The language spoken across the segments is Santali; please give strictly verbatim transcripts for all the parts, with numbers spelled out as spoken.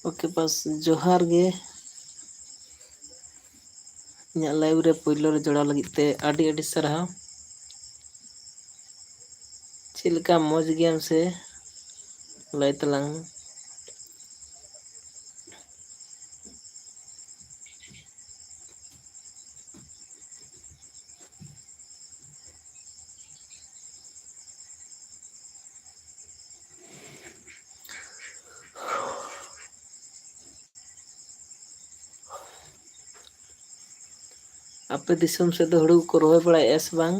ᱳᱠᱮ ᱵᱟᱥ, ᱡᱚᱦᱟᱨ ᱜᱮ᱾ ᱤᱧᱟᱹᱜ ᱞᱟᱭᱤᱵᱷ ᱨᱮ ᱯᱳᱭᱞᱳ ᱨᱮ ᱡᱚᱲᱟᱣ ᱞᱟᱹᱜᱤᱫ ᱛᱮ ᱟᱹᱰᱤ ᱟᱹᱰᱤ ᱥᱟᱨᱦᱟᱣ᱾ ᱪᱮᱫ ᱞᱮᱠᱟ, ᱢᱚᱡᱽ ᱜᱮᱭᱟᱢ ᱥᱮ? ᱞᱟᱹᱭ ᱛᱟᱞᱟᱝ ᱢᱮ᱾ ᱟᱯᱮ ᱫᱤᱥᱚᱢ ᱥᱮᱫ ᱫᱚ ᱦᱩᱲᱩ ᱠᱚ ᱨᱚᱦᱚᱭ ᱵᱟᱲᱟᱭᱮᱫᱼᱟ ᱥᱮ ᱵᱟᱝ?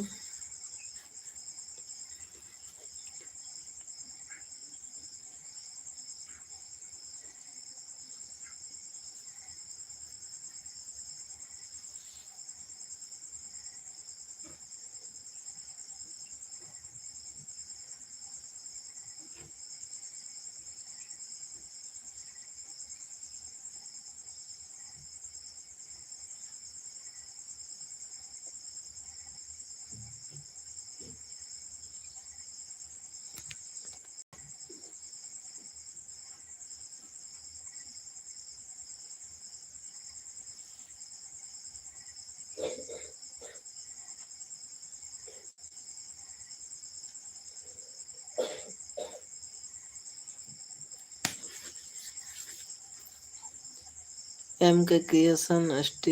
M K Creation S T,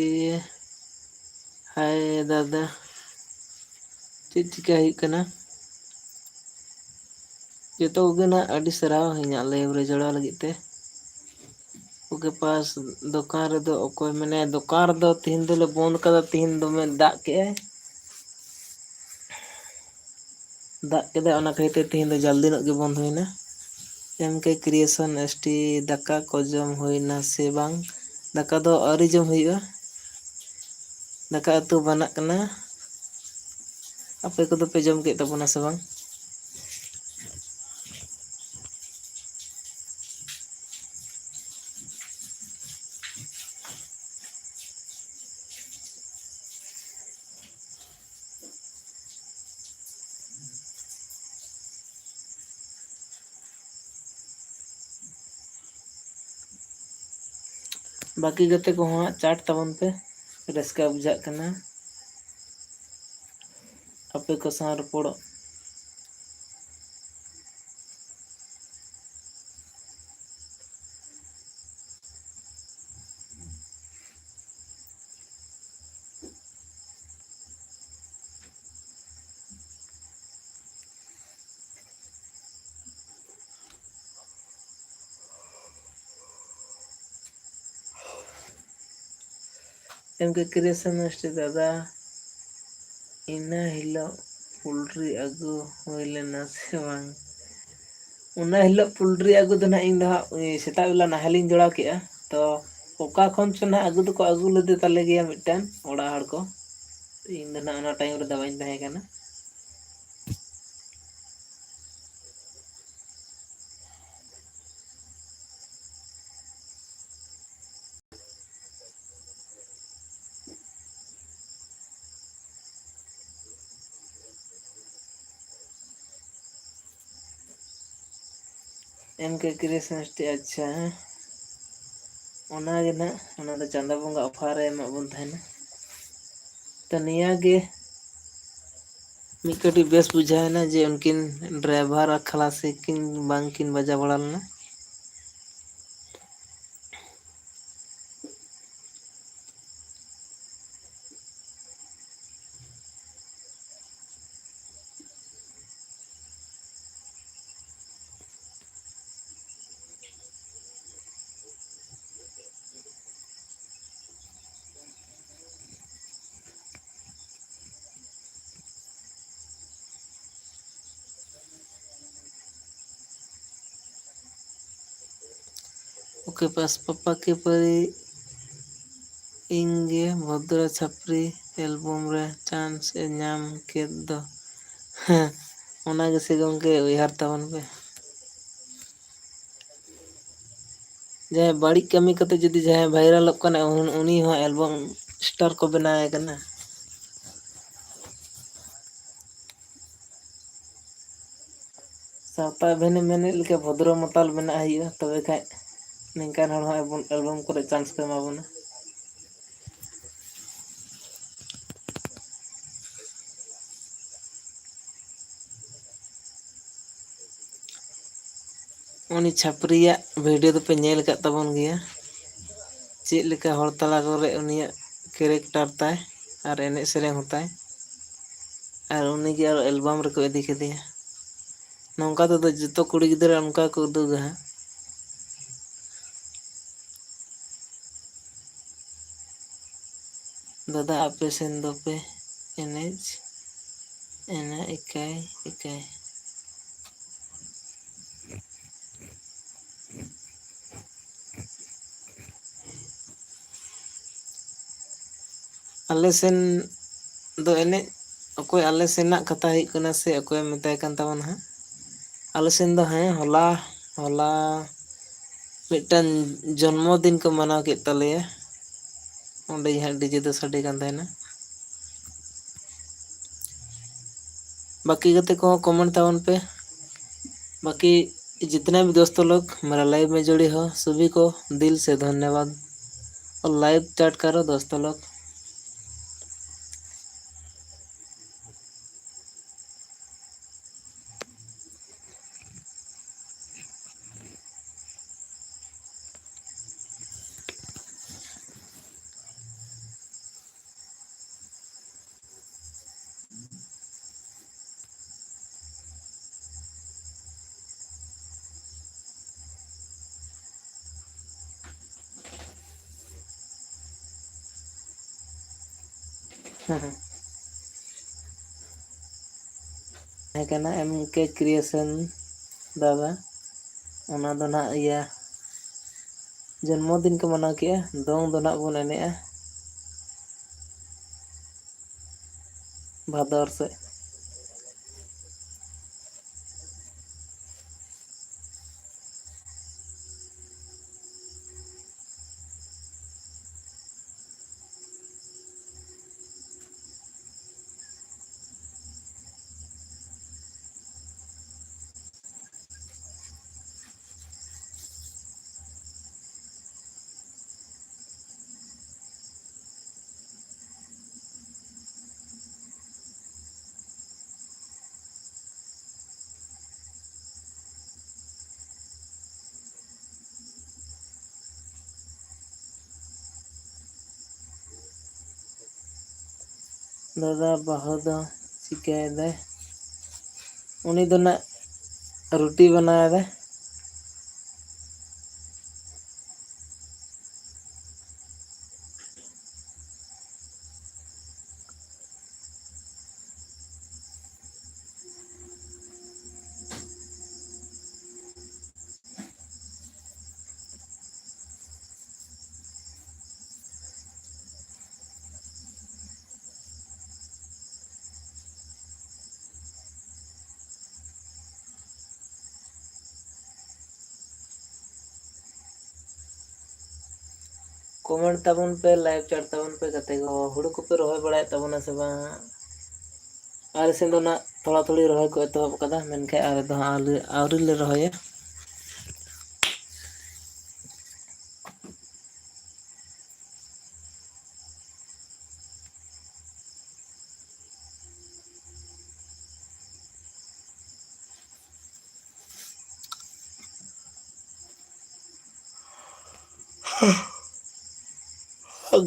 hi ᱫᱟᱫᱟ, ᱪᱮᱫ ᱪᱤᱠᱟ ᱦᱩᱭᱩᱜ ᱠᱟᱱᱟ? ᱡᱚᱛᱚ ᱠᱚᱜᱮ ᱱᱟᱜ ᱟᱹᱰᱤ ᱥᱟᱨᱦᱟᱣ ᱤᱧᱟᱹᱜ ᱞᱟᱭᱤᱵᱷ ᱨᱮ ᱡᱚᱲᱟᱣ ᱞᱟᱹᱜᱤᱫ ᱛᱮ᱾ ᱳᱠᱮ ᱯᱟᱥ, ᱫᱚᱠᱟᱱ ᱨᱮᱫᱚ ᱚᱠᱚᱭ ᱢᱮᱱᱟᱭᱟ? ᱫᱚᱠᱟᱱ ᱨᱮᱫᱚ ᱛᱤᱦᱤᱧ ᱫᱚᱞᱮ ᱵᱚᱱᱫ ᱠᱟᱫᱟ, ᱛᱤᱦᱤᱧ ᱫᱚᱢᱮ ᱫᱟᱜ ᱠᱮᱜᱼᱟᱭ᱾ ᱫᱟᱜ ᱠᱮᱫᱟᱭ, ᱚᱱᱟ ᱠᱷᱟᱹᱛᱤᱨ ᱛᱮ ᱛᱤᱦᱤᱧ ᱫᱚ ᱡᱟᱞᱫᱤ ᱧᱚᱜ ᱜᱮ ᱵᱚᱱᱫ ᱦᱩᱭᱱᱟ᱾ M K Creation S T, ᱫᱟᱠᱟ ᱠᱚ ᱡᱚᱢ ᱦᱩᱭᱱᱟ ᱥᱮ ᱵᱟᱝ? ᱫᱟᱠᱟ ᱫᱚ ᱟᱹᱣᱨᱤ ᱡᱚᱢ ᱦᱩᱭᱩᱜᱼᱟ, ᱫᱟᱠᱟ ᱩᱛᱩ ᱵᱟᱱᱟᱜ ᱠᱟᱱᱟ᱾ ᱟᱯᱮ ᱠᱚᱫᱚ ᱯᱮ ᱡᱚᱢ ᱠᱮᱫ ᱛᱟᱵᱚᱱᱟ ᱥᱮ ᱵᱟᱝ? ᱵᱟᱹᱠᱤ ᱜᱟᱛᱮ ᱠᱚᱦᱚᱸ ᱦᱟᱸᱜ ᱪᱟᱴ ᱛᱟᱵᱚᱱ ᱯᱮ, ᱨᱟᱹᱥᱠᱟᱹ ᱵᱩᱡᱷᱟᱹᱜ ᱠᱟᱱᱟ ᱟᱯᱮ ᱠᱚ ᱥᱟᱶ ᱨᱚᱯᱚᱲᱚᱜ᱾ ᱮᱢ ᱠᱮ ᱠᱨᱤᱭᱮᱥᱚᱱ ᱢᱤᱥᱴᱨᱤ ᱫᱟᱫᱟ, ᱤᱱᱟᱹ ᱦᱤᱞᱳᱜ ᱯᱳᱞᱴᱨᱤ ᱟᱹᱜᱩ ᱦᱩᱭ ᱞᱮᱱᱟ ᱥᱮ ᱵᱟᱝ? ᱚᱱᱟ ᱦᱤᱞᱳᱜ ᱯᱳᱞᱴᱨᱤ ᱟᱹᱜᱩ ᱫᱚ ᱱᱟᱦᱟᱜ ᱤᱧ ᱫᱚ ᱦᱟᱸᱜ, ᱩᱭ, ᱥᱮᱛᱟᱜ ᱵᱮᱞᱟ ᱱᱟᱦᱮᱞᱤᱧ ᱡᱚᱲᱟᱣ ᱠᱮᱜᱼᱟ᱾ ᱛᱚ ᱚᱠᱟ ᱠᱷᱚᱱ ᱪᱚ ᱱᱟᱦᱟᱜ ᱟᱹᱜᱩ ᱫᱚᱠᱚ ᱟᱹᱜᱩ ᱞᱮᱫᱮ ᱛᱟᱞᱮ ᱜᱮᱭᱟ ᱢᱤᱫᱴᱮᱱ ᱚᱲᱟᱜ ᱦᱚᱲ ᱠᱚ᱾ ᱤᱧ ᱫᱚ ᱱᱟᱦᱟᱜ ᱚᱱᱟ ᱴᱟᱭᱤᱢ ᱨᱮᱫᱚ ᱵᱟᱹᱧ ᱛᱟᱦᱮᱸ ᱠᱟᱱᱟ᱾ ᱮᱢ ᱠᱮ ᱠᱨᱤᱥᱱᱟᱥᱴᱤ, ᱟᱪᱪᱷᱟ, ᱦᱮᱸ᱾ ᱚᱱᱟᱜᱮ ᱱᱟᱜ, ᱚᱱᱟ ᱫᱚ ᱪᱟᱸᱫᱳ ᱵᱚᱸᱜᱟ ᱚᱯᱷᱟᱨ ᱮ ᱮᱢᱟᱜ ᱵᱚᱱ ᱛᱟᱦᱮᱱᱟ᱾ ᱛᱚ ᱱᱤᱭᱟᱹ ᱜᱮ ᱢᱤᱫ ᱠᱟᱹᱴᱤᱡ ᱵᱮᱥ ᱵᱩᱡᱷᱟᱹᱣ ᱮᱱᱟ ᱡᱮ ᱩᱱᱠᱤᱱ ᱰᱨᱟᱭᱵᱷᱟᱨ ᱟᱨ ᱠᱷᱟᱞᱟᱥᱤ ᱠᱤᱱ ᱵᱟᱝ ᱠᱤᱱ ᱵᱟᱡᱟᱣ ᱵᱟᱲᱟ ᱞᱮᱱᱟ᱾ ᱳᱠᱮ ᱯᱟᱥ ᱯᱟᱯᱟ ᱠᱮ ᱯᱟᱹᱨᱤ ᱤᱧ ᱜᱮ ᱵᱷᱚᱫᱨᱚ ᱪᱷᱟᱯᱨᱤ ᱮᱞᱵᱚᱢ ᱨᱮ ᱪᱟᱱᱥ ᱮ ᱧᱟᱢ ᱠᱮᱫ ᱫᱚ᱾ ᱦᱮᱸ, ᱚᱱᱟ ᱜᱮᱥᱮ ᱜᱚᱢᱠᱮ, ᱩᱭᱦᱟᱹᱨ ᱛᱟᱵᱚᱱ ᱯᱮ᱾ ᱡᱟᱦᱟᱸᱭ ᱵᱟᱹᱲᱤᱡ ᱠᱟᱹᱢᱤ ᱠᱟᱛᱮ ᱡᱩᱫᱤ ᱡᱟᱦᱟᱸᱭ ᱵᱷᱟᱭᱨᱟᱞᱚᱜ ᱠᱟᱱᱟ, ᱩᱱ-, ᱩᱱᱤ ᱦᱚᱸ ᱮᱞᱵᱟᱢ ᱥᱴᱟᱨ ᱠᱚ ᱵᱮᱱᱟᱣ ᱮ ᱠᱟᱱᱟ᱾ ᱥᱟᱶᱛᱟ ᱮᱵᱷᱮᱱᱮᱢ ᱢᱮᱱᱮᱫ ᱞᱮᱠᱟ ᱵᱷᱚᱫᱨᱚ ᱢᱟᱛᱟᱞ ᱵᱮᱱᱟᱜ ᱦᱩᱭᱩᱜᱼᱟ, ᱛᱚᱵᱮ ᱠᱷᱟᱡ ᱱᱤᱝᱠᱟᱱ ᱦᱚᱲ ᱦᱚᱸ ᱮᱞᱵᱚᱢ ᱠᱚᱨᱮ ᱪᱟᱱᱥ ᱠᱚ ᱮᱢᱟ ᱵᱚᱱᱟ᱾ ᱩᱱᱤ ᱪᱷᱟᱹᱯᱨᱤᱭᱟᱜ ᱵᱷᱤᱰᱤᱭᱳ ᱫᱚᱯᱮ ᱧᱮᱞ ᱟᱠᱟᱫ ᱛᱟᱵᱚᱱ ᱜᱮᱭᱟ, ᱪᱮᱫ ᱞᱮᱠᱟ ᱦᱚᱲ ᱛᱟᱞᱟ ᱠᱚᱨᱮ ᱩᱱᱤᱭᱟᱜ ᱠᱮᱨᱮᱠᱴᱟᱨ ᱛᱟᱭ ᱟᱨ ᱮᱱᱮᱡ ᱥᱮᱨᱮᱧ ᱦᱚᱸ ᱛᱟᱭ, ᱟᱨ ᱩᱱᱤᱜᱮ ᱟᱨᱚ ᱮᱞᱵᱟᱢ ᱨᱮᱠᱚ ᱤᱫᱤ ᱠᱮᱫᱮᱭᱟ᱾ ᱱᱚᱝᱠᱟ ᱛᱮᱫᱚ ᱡᱚᱛᱚ ᱠᱩᱲᱤ ᱜᱤᱫᱽᱨᱟᱹ ᱚᱱᱠᱟ ᱠᱚ ᱩᱫᱩᱜᱟ ᱦᱟᱸᱜ᱾ ᱫᱟᱫᱟ, ᱟᱯᱮ ᱥᱮᱱ ᱫᱚᱯᱮ ᱮᱱᱮᱡ ᱮᱱᱟ ᱮᱠᱟᱭ ᱮᱠᱟᱭ? ᱟᱞᱮ ᱥᱮᱱ ᱫᱚ ᱮᱱᱮᱡ, ᱚᱠᱚᱭ ᱟᱞᱮ ᱥᱮᱱᱟᱜ ᱠᱟᱛᱷᱟ ᱦᱩᱭᱩᱜ ᱠᱟᱱᱟ ᱥᱮ ᱚᱠᱚᱭᱮᱢ ᱢᱮᱛᱟᱭ ᱠᱟᱱ ᱛᱟᱵᱚᱱᱟ ᱦᱟᱸᱜ? ᱟᱞᱮ ᱥᱮᱱ ᱫᱚ, ᱦᱮᱸ, ᱦᱚᱞᱟ, ᱦᱚᱞᱟ ᱢᱤᱫᱴᱟᱝ ᱡᱚᱱᱢᱚ ᱫᱤᱱ ᱠᱚ ᱢᱟᱱᱟᱣ ᱠᱮᱫ ᱛᱟᱞᱮᱭᱟ᱾ ᱚᱸᱰᱮ ᱜᱮ ᱦᱟᱸᱜ ᱰᱤᱡᱮ ᱫᱚ ᱥᱟᱰᱮ ᱠᱟᱱ ᱛᱟᱦᱮᱱᱟ᱾ ᱵᱟᱹᱠᱤ ᱜᱟᱛᱮ ᱠᱚᱦᱚᱸ ᱠᱚᱢᱮᱱᱴ ᱛᱟᱵᱚᱱ ᱯᱮ᱾ ᱵᱟᱹᱠᱤ ᱡᱤᱛᱱᱟ ᱵᱷᱤ ᱫᱳᱥᱛᱚ ᱞᱳᱜᱽ ᱢᱮᱨᱟ ᱞᱟᱭᱤᱵᱷ ᱢᱮ ᱡᱩᱲᱮ ᱦᱳ, ᱥᱚᱵᱷᱤ ᱠᱳ ᱫᱤᱞ ᱥᱮ ᱫᱷᱚᱱᱱᱚᱵᱟᱫᱽ᱾ ᱚᱨ ᱞᱟᱭᱤᱵᱷ ᱪᱟᱴ ᱠᱟᱨᱳ ᱫᱳᱥᱛᱚ ᱞᱳᱜᱽ᱾ ᱛᱟᱦᱮᱸ ᱠᱟᱱᱟ ᱮᱢ ᱠᱮ ᱠᱨᱤᱭᱮᱥᱚᱱ ᱫᱟᱫᱟ, ᱚᱱᱟ ᱫᱚ ᱱᱟᱦᱟᱜ ᱤᱭᱟᱹ ᱡᱚᱱᱢᱚ ᱫᱤᱱ ᱠᱚ ᱢᱟᱱᱟᱣ ᱠᱮᱜᱼᱟ, ᱫᱚᱝ ᱫᱚ ᱱᱟᱦᱟᱜ ᱵᱚᱱ ᱮᱱᱮᱡᱼᱟ ᱵᱷᱟᱫᱚᱨ ᱥᱮᱫ᱾ ᱫᱟᱫᱟ ᱵᱟᱹᱦᱩ ᱫᱚ ᱪᱤᱠᱟᱹᱭᱮᱫᱟᱭ? ᱩᱱᱤ ᱫᱚ ᱱᱟᱜ ᱨᱩᱴᱤ ᱵᱮᱱᱟᱣᱮᱫᱟᱭ᱾ Comment ᱛᱟᱵᱚᱱ ᱯᱮ, like ᱪᱟᱴ ᱛᱟᱵᱚᱱ ᱯᱮ ᱜᱟᱛᱮ ᱠᱚ᱾ ᱦᱩᱲᱩ ᱠᱚᱯᱮ ᱨᱚᱦᱚᱭ ᱵᱟᱲᱟᱭᱮᱫ ᱛᱟᱵᱚᱱᱟ ᱥᱮ ᱵᱟᱝ? ᱟᱞᱮ ᱥᱮᱱ ᱫᱚ ᱱᱟᱜ ᱛᱷᱚᱲᱟ ᱛᱷᱩᱲᱤ ᱨᱚᱦᱚᱭ ᱠᱚ ᱮᱛᱚᱦᱚᱵ ᱟᱠᱟᱫᱟ, ᱢᱮᱱᱠᱷᱟᱱ ᱟᱞᱮ ᱫᱚ ᱦᱟᱸᱜ ᱟᱹᱣᱨᱤ, ᱟᱹᱣᱨᱤ ᱞᱮ ᱨᱚᱦᱚᱭᱟ᱾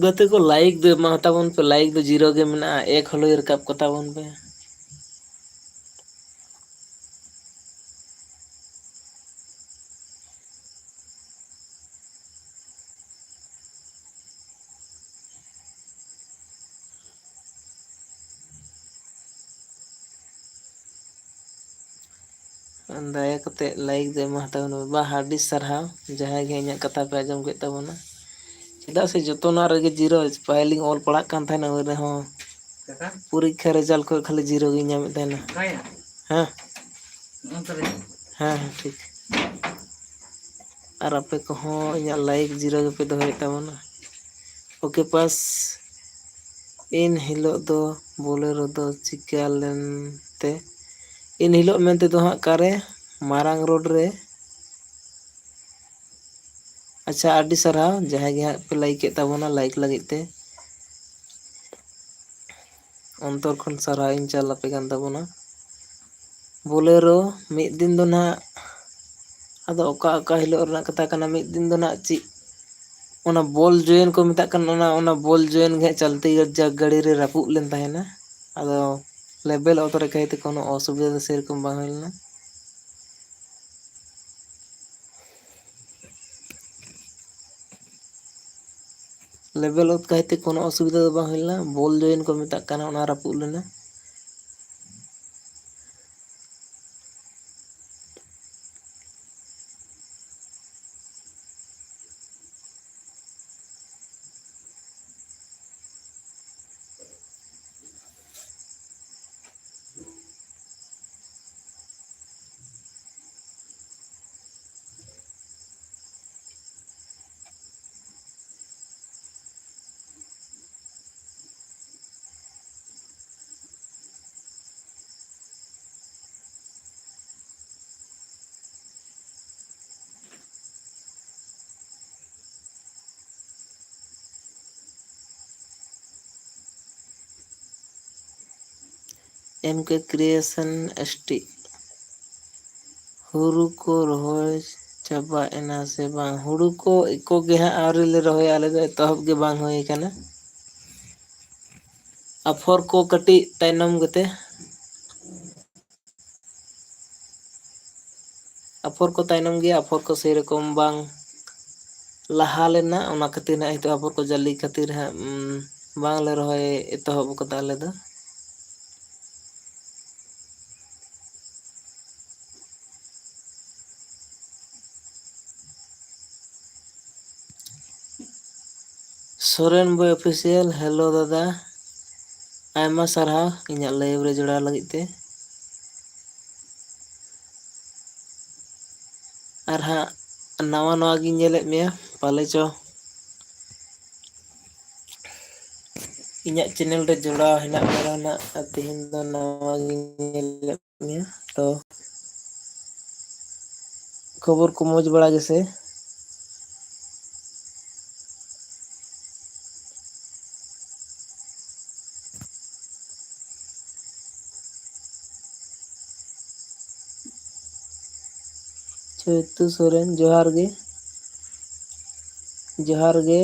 ᱜᱟᱛᱮ ᱠᱚ, like ᱫᱚ ᱮᱢᱟ ᱛᱟᱵᱚᱱ ᱯᱮ, like ᱫᱚ zero ᱜᱮ ᱢᱮᱱᱟᱜᱼᱟ, ᱮᱠ ᱦᱚᱞᱚᱭ ᱨᱟᱠᱟᱵ ᱠᱚ ᱛᱟᱵᱚᱱ ᱯᱮ᱾ ᱫᱟᱭᱟ ᱠᱟᱛᱮ like ᱫᱚ ᱮᱢᱟ ᱦᱟᱛᱟᱲ ᱢᱮ᱾ ᱵᱟᱦ, ᱟᱹᱰᱤ ᱥᱟᱨᱦᱟᱣ ᱡᱟᱦᱟᱸᱭ ᱜᱮ ᱤᱧᱟᱹᱜ ᱠᱟᱛᱷᱟ ᱯᱮ ᱟᱸᱡᱚᱢ ᱠᱮᱫ ᱛᱟᱵᱚᱱᱟ᱾ ᱪᱮᱫᱟᱜ ᱥᱮ ᱡᱚᱛᱚᱱᱟᱜ ᱨᱮᱜᱮ zero, ᱯᱟᱹᱦᱤᱞᱤᱧ ᱚᱞ ᱯᱟᱲᱦᱟᱜ ᱠᱟᱱ ᱛᱟᱦᱮᱱᱟ, ᱩᱱ ᱨᱮᱦᱚᱸ ᱯᱚᱨᱤᱠᱠᱷᱟ result ᱠᱚᱨᱮ ᱠᱷᱟᱹᱞᱤ zero ᱜᱤᱧ ᱧᱟᱢᱮᱫ ᱛᱟᱦᱮᱱᱟ᱾ ᱦᱮᱸ? ᱦᱮᱸ, ᱦᱮᱸ, ᱴᱷᱤᱠ᱾ ᱟᱨ ᱟᱯᱮ ᱠᱚᱦᱚᱸ ᱤᱧᱟᱹᱜ like zero ᱜᱮᱯᱮ ᱫᱚᱦᱚᱭᱮᱫ ᱛᱟᱵᱚᱱᱟ᱾ OK ᱯᱟᱥ᱾ ᱮᱱ ᱦᱤᱞᱳᱜ ᱫᱚ ᱵᱳᱞᱮᱨᱳ ᱫᱚ ᱪᱤᱠᱟ ᱞᱮᱱᱛᱮ? ᱮᱱ ᱦᱤᱞᱳᱜ ᱢᱮᱱᱛᱮ ᱫᱚ ᱦᱟᱸᱜ ᱚᱠᱟᱨᱮ? ᱢᱟᱨᱟᱝ ᱨᱳᱰ ᱨᱮ᱾ ᱟᱪᱪᱷᱟ, ᱟᱹᱰᱤ ᱥᱟᱨᱦᱟᱣ ᱡᱟᱦᱟᱸᱭ ᱜᱮ ᱦᱟᱸᱜ ᱯᱮ like ᱮᱫ ᱛᱟᱵᱚᱱᱟ, like ᱞᱟᱹᱜᱤᱫ ᱛᱮ ᱚᱱᱛᱚᱨ ᱠᱷᱚᱱ ᱥᱟᱨᱦᱟᱣ ᱤᱧ ᱪᱟᱞ ᱟᱯᱮ ᱠᱟᱱ ᱛᱟᱵᱚᱱᱟ᱾ ᱵᱳᱞᱮᱨᱳ ᱢᱤᱫ ᱫᱤᱱ ᱫᱚ ᱱᱟᱦᱟᱜ, ᱟᱫᱚ ᱚᱠᱟ ᱚᱠᱟ ᱦᱤᱞᱳᱜ ᱨᱮᱱᱟᱜ ᱠᱟᱛᱷᱟ ᱠᱟᱱᱟ, ᱢᱤᱫ ᱫᱤᱱ ᱫᱚ ᱱᱟᱦᱟᱜ ᱪᱮᱫ ᱚᱱᱟ ᱵᱚᱞ ᱡᱚᱭᱮᱱ ᱠᱚ ᱢᱮᱛᱟᱜ ᱠᱟᱱ, ᱚᱱᱟ, ᱚᱱᱟ ᱵᱚᱞ ᱡᱚᱭᱮᱱ ᱜᱮ ᱦᱟᱸᱜ ᱪᱟᱞᱛᱤ ᱜᱟᱹ-, ᱡᱟ-, ᱜᱟᱹᱲᱤ ᱨᱮ ᱨᱟᱹᱯᱩᱫ ᱞᱮᱱ ᱛᱟᱦᱮᱱᱟ᱾ ᱟᱫᱚ ᱞᱮᱵᱮᱞ ᱚᱛ ᱨᱮ ᱠᱟᱹᱭᱛᱮ ᱠᱳᱱᱳ ᱚᱥᱩᱵᱤᱫᱷᱟ ᱫᱚ ᱥᱮᱨᱚᱠᱚᱢ ᱵᱟᱝ ᱦᱩᱭ ᱞᱮᱱᱟ᱾ ᱞᱮᱵᱮᱞ ᱚᱛ ᱠᱟᱹᱭᱛᱮ ᱠᱳᱱᱳ ᱚᱥᱩᱵᱤᱫᱷᱟ ᱫᱚ ᱵᱟᱝ ᱦᱩᱭ ᱞᱮᱱᱟ᱾ ᱵᱚᱞ ᱡᱚᱭᱮᱱ ᱠᱚ ᱢᱮᱛᱟᱜ ᱠᱟᱱᱟ, ᱚᱱᱟ ᱨᱟᱹᱯᱩᱫ ᱞᱮᱱᱟ᱾ M K Creation S T, ᱦᱩᱲᱩ ᱠᱚ ᱨᱚᱦᱚᱭ ᱪᱟᱵᱟ ᱮᱱᱟ ᱥᱮ ᱵᱟᱝ? ᱦᱩᱲᱩ ᱠᱚ ᱮᱠᱚ ᱜᱮ ᱦᱟᱸᱜ ᱟᱹᱣᱨᱤ ᱞᱮ ᱨᱚᱦᱚᱭᱟ, ᱟᱞᱮ ᱫᱚ ᱮᱛᱚᱦᱚᱵ ᱜᱮ ᱵᱟᱝ ᱦᱩᱭ ᱟᱠᱟᱱᱟ᱾ ᱟᱯᱷᱚᱨ ᱠᱚ ᱠᱟᱹᱴᱤᱡ ᱛᱟᱭᱱᱚᱢ ᱜᱮᱛᱮ᱾ ᱟᱯᱷᱚᱨ ᱠᱚ ᱛᱟᱭᱱᱚᱢ ᱜᱮᱭᱟ, ᱟᱯᱷᱚᱨ ᱠᱚ ᱥᱮᱨᱚᱠᱚᱢ ᱵᱟᱝ ᱞᱟᱦᱟ ᱞᱮᱱᱟ, ᱚᱱᱟ ᱠᱷᱟᱹᱛᱤᱨ ᱱᱟᱜ ᱱᱤᱛᱚᱜ ᱟᱯᱷᱚᱨ ᱠᱚ ᱡᱟᱹᱞᱤ ᱠᱷᱟᱹᱛᱤᱨ ᱦᱟᱸᱜ, ᱩᱢ, ᱵᱟᱝᱞᱮ ᱨᱚᱦᱚᱭ ᱮᱛᱚᱦᱚᱵ ᱠᱟᱫᱟ ᱟᱞᱮ ᱫᱚ᱾ ᱥᱚᱨᱮᱱ ᱵᱚᱭ ᱚᱯᱷᱤᱥᱤᱭᱟᱞ, hello ᱫᱟᱫᱟ, ᱟᱭᱢᱟ ᱥᱟᱨᱦᱟᱣ ᱤᱧᱟᱹᱜ live ᱨᱮ ᱡᱚᱲᱟᱣ ᱞᱟᱹᱜᱤᱫ ᱛᱮ᱾ ᱟᱨ ᱦᱟᱸᱜ ᱱᱟᱣᱟ ᱱᱟᱣᱟ ᱜᱤᱧ ᱧᱮᱞᱮᱫ ᱢᱮᱭᱟ, ᱯᱟᱞᱮ ᱪᱚ ᱤᱧᱟᱹᱜ channel ᱨᱮ ᱡᱚᱲᱟᱣ ᱦᱮᱱᱟᱜ ᱢᱮᱭᱟ ᱱᱟᱜ, ᱟᱨ ᱛᱮᱦᱮᱧ ᱫᱚ ᱱᱟᱣᱟ ᱜᱤᱧ ᱧᱮᱞᱮᱫ ᱢᱮᱭᱟ᱾ ᱛᱚ ᱠᱷᱚᱵᱚᱨ ᱠᱚ ᱢᱚᱡᱽ ᱵᱟᱲᱟ ᱜᱮᱥᱮ? ᱪᱳᱭᱛᱩ ᱥᱚᱨᱮᱱ, ᱡᱚᱦᱟᱨ ᱜᱮ᱾ ᱡᱚᱦᱟᱨ ᱜᱮ᱾